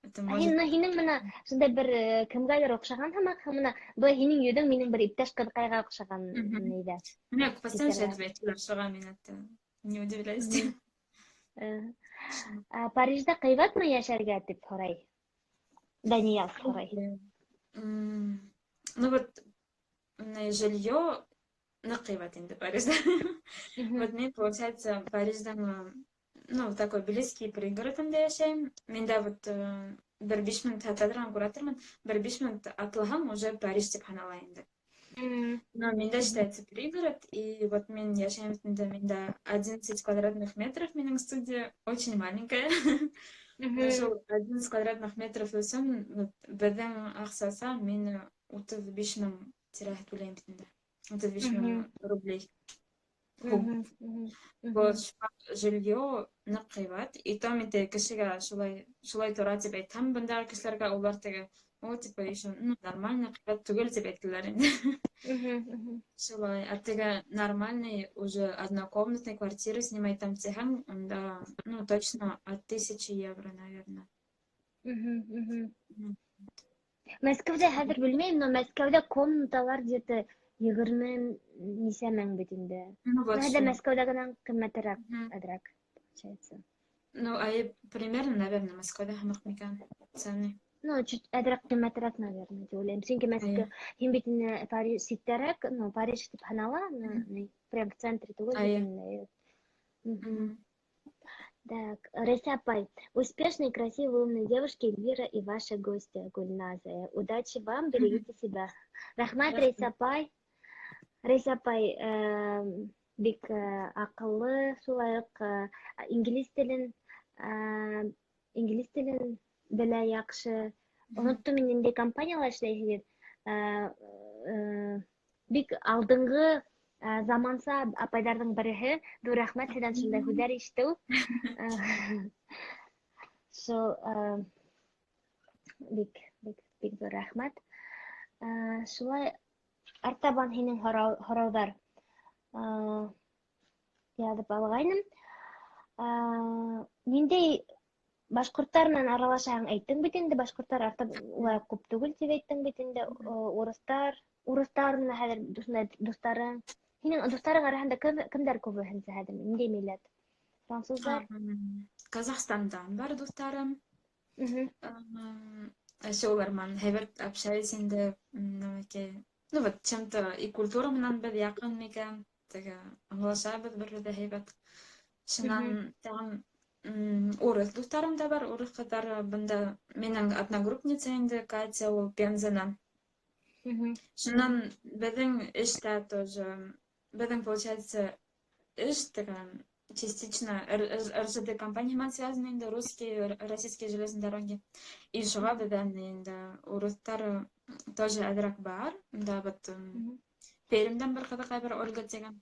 Это Ә может. Һин, һинең бына шундай бер кемгәлер оҡшаған һымаҡ, бына былай һинең йөҙөң минең бер иптәш ҡыҙыҡайға оҡшаған ниҙә. Миңә постоянно Ситерә. Әйтеп әйтәләр, шуға мин это не удивляюсь. Ә, Парижда ҡыйбатмы йәшәргә тип һорай. Даниял һорай. Ну вот жилье ныҡ ҡыйбат инде Парижда. Вот мин, получается, Париждан, ну, такой близкий пригородында йәшәйем. Миндә вот бер 5 минут хәтта күрә, бер 5 минут атлаһам, уже Париж тип һанала инде. Но миндә считается пригород, и вот мин йәшәйем инде, миндә 11 квадратных метров минең студия, очень маленькая. Шул 11 квадратных метров өсөн вот беҙҙең аҡсаса мин 35 мең тирәһе түләйем бит инде. 35 мең рублей. Вот жилье ныҡ ҡыйбат. И то мин теге кешегә шулай шулай тора тип әйтһәм, бындағы кешеләргә улар теге, о, типа, еще, ну, нормально, ҡыйбат түгел тип әйттеләр инде. Шулай, ә теге нормальный уже однокомнатный квартиру снимать там тиһәң, унда, ну, точно от 1000 евро, наверное. Мәскәүҙә хәҙер белмәйем, но Мәскәүҙә комнаталар где-то 20 нисә мең бит инде. Ну вот. Хәҙер Мәскәүҙәгенән ҡиммәтерәк, әҙерәк, получается. Ну, а и примерно, наверное, Москвада һымаҡ микән цены. Ну, чуть әҙерәк ҡиммәтерәк, наверное, тип уйлайым. Сөнки Мәскәү, һин бит инде Париж ситтәрәк, ну, Париж тип һанала, но прям в центре түгел бит инде. Так, Рәйсә апай, успешные, красивые, умные девушки Эльвира и ваша гостья Гульназа. Удачи вам, берегите себя. Рәхмәт, Рәйсә апай. Рәйсә апай бик аҡыллы, шулай уҡ инглиз телен белә яҡшы. Оноттом мин ниндәй компанияла эшләйһегеҙ. Бик алдынғы заманса апайҙарҙың береһе. Ҙур рәхмәт һеҙҙән шундай һүҙҙәр ишетеү. Шул бик бик бик ҙур рәхмәт. Шулай артабан һинең һорауҙар яҙып алғайным. Ниндәй башҡорттар менән аралашаһың, әйттең бит инде, башҡорттар артып улай күп түгел тип әйттең бит инде. Урыҫтар менән хәҙер шундай дуҫтарың. Һинең дуҫтарың араһында кемдәр күбеһенсә хәҙер? Ниндәй милләт? Француздар? Казахстандан бар дуҫтарым. Вообще улар менән һәйбәт общаюсь инде, нәмәкәй. Ну вот чем-то и культура менән беҙ яҡын микән, теге аңлашабыҙ бер-беребеҙҙе һәйбәт. Шунан тағын урыҫ дуҫтарым да бар, урыҫ ҡыҙҙары бында минең одногруппница инде Катя, ул Пензанан. Шунан беҙҙең эштә тоже, беҙҙең, получается, эш теге частично РЖД компания менән связан инде, русские, российские железные дороги. И шуға беҙҙән инде урыҫтар тоже әҙерәк бар. Да, вот Пермдән бер ҡыҙыҡай бар, Ольга тигән.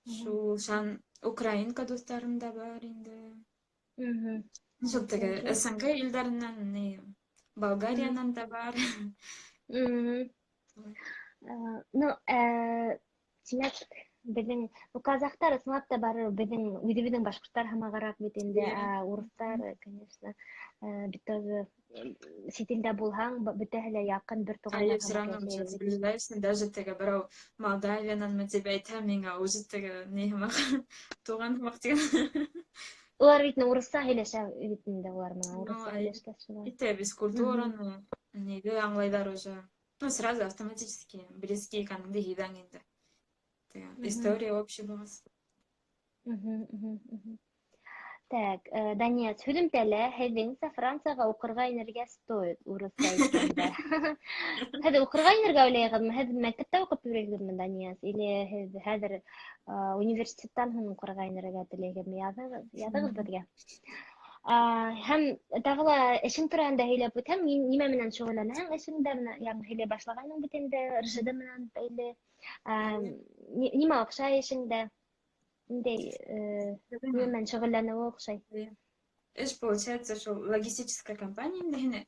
Шул шунан украинка дуҫтарым да бар инде. Шул теге СНГ илдәренән, ни, Болгариянан да бар. Ну, тимәк, беҙҙең, ну, казахтар ысынлап та бары беҙҙең үҙебеҙҙең башҡорттар һымағыраҡ бит инде, ә урыҫтар, конечно, бит тоже сит илдә булһаң, бөтәһе лә яҡын бер туғандар Әйе, все һымаҡ равно уже йәшәйбеҙ. Сближаешься, даже теге берәү Молдавиянанмы тип әйтһә, миңә уже теге ни һымаҡ, туған һымаҡ тигән. Улар бит урыҫса һөйләшә бит инде, улар менән Ну, урыҫса әйе. һөйләшкәс шулай. Итә, культураны, ниҙе аңлайҙар уже. Ну, сразу автоматически близкий икәнеңде һиҙәң инде. Теге история общий булғас. Мгм, мгм, мгм. Так, Данияз, һөҙөмтәлә, һеҙҙеңсә Францияға уҡырға инергә стоит, урыҫса әйткәндә. Һеҙ уҡырға инергә уйлайһығыҙмы? Һеҙ мәктәптә уҡып йөрөйһөгөҙмө, Данияз? Или һеҙ хәҙер университеттан һуң уҡырға инергә теләйһегеҙме? Яҙығыҙ, яҙығыҙ беҙгә. Һәм тағы ла эшең тураһында һөйләп үтһәң, нимә менән шөғөлләнәһең эшеңдә? Менә яңы һөйләй башлағайның бит инде, РЖД менән бәйле. Нимә оҡшай эшеңдә? Ниндәй нимә менән шөғөлләнеүе оҡшай? Эш, получается, шул логистическая компания инде һин.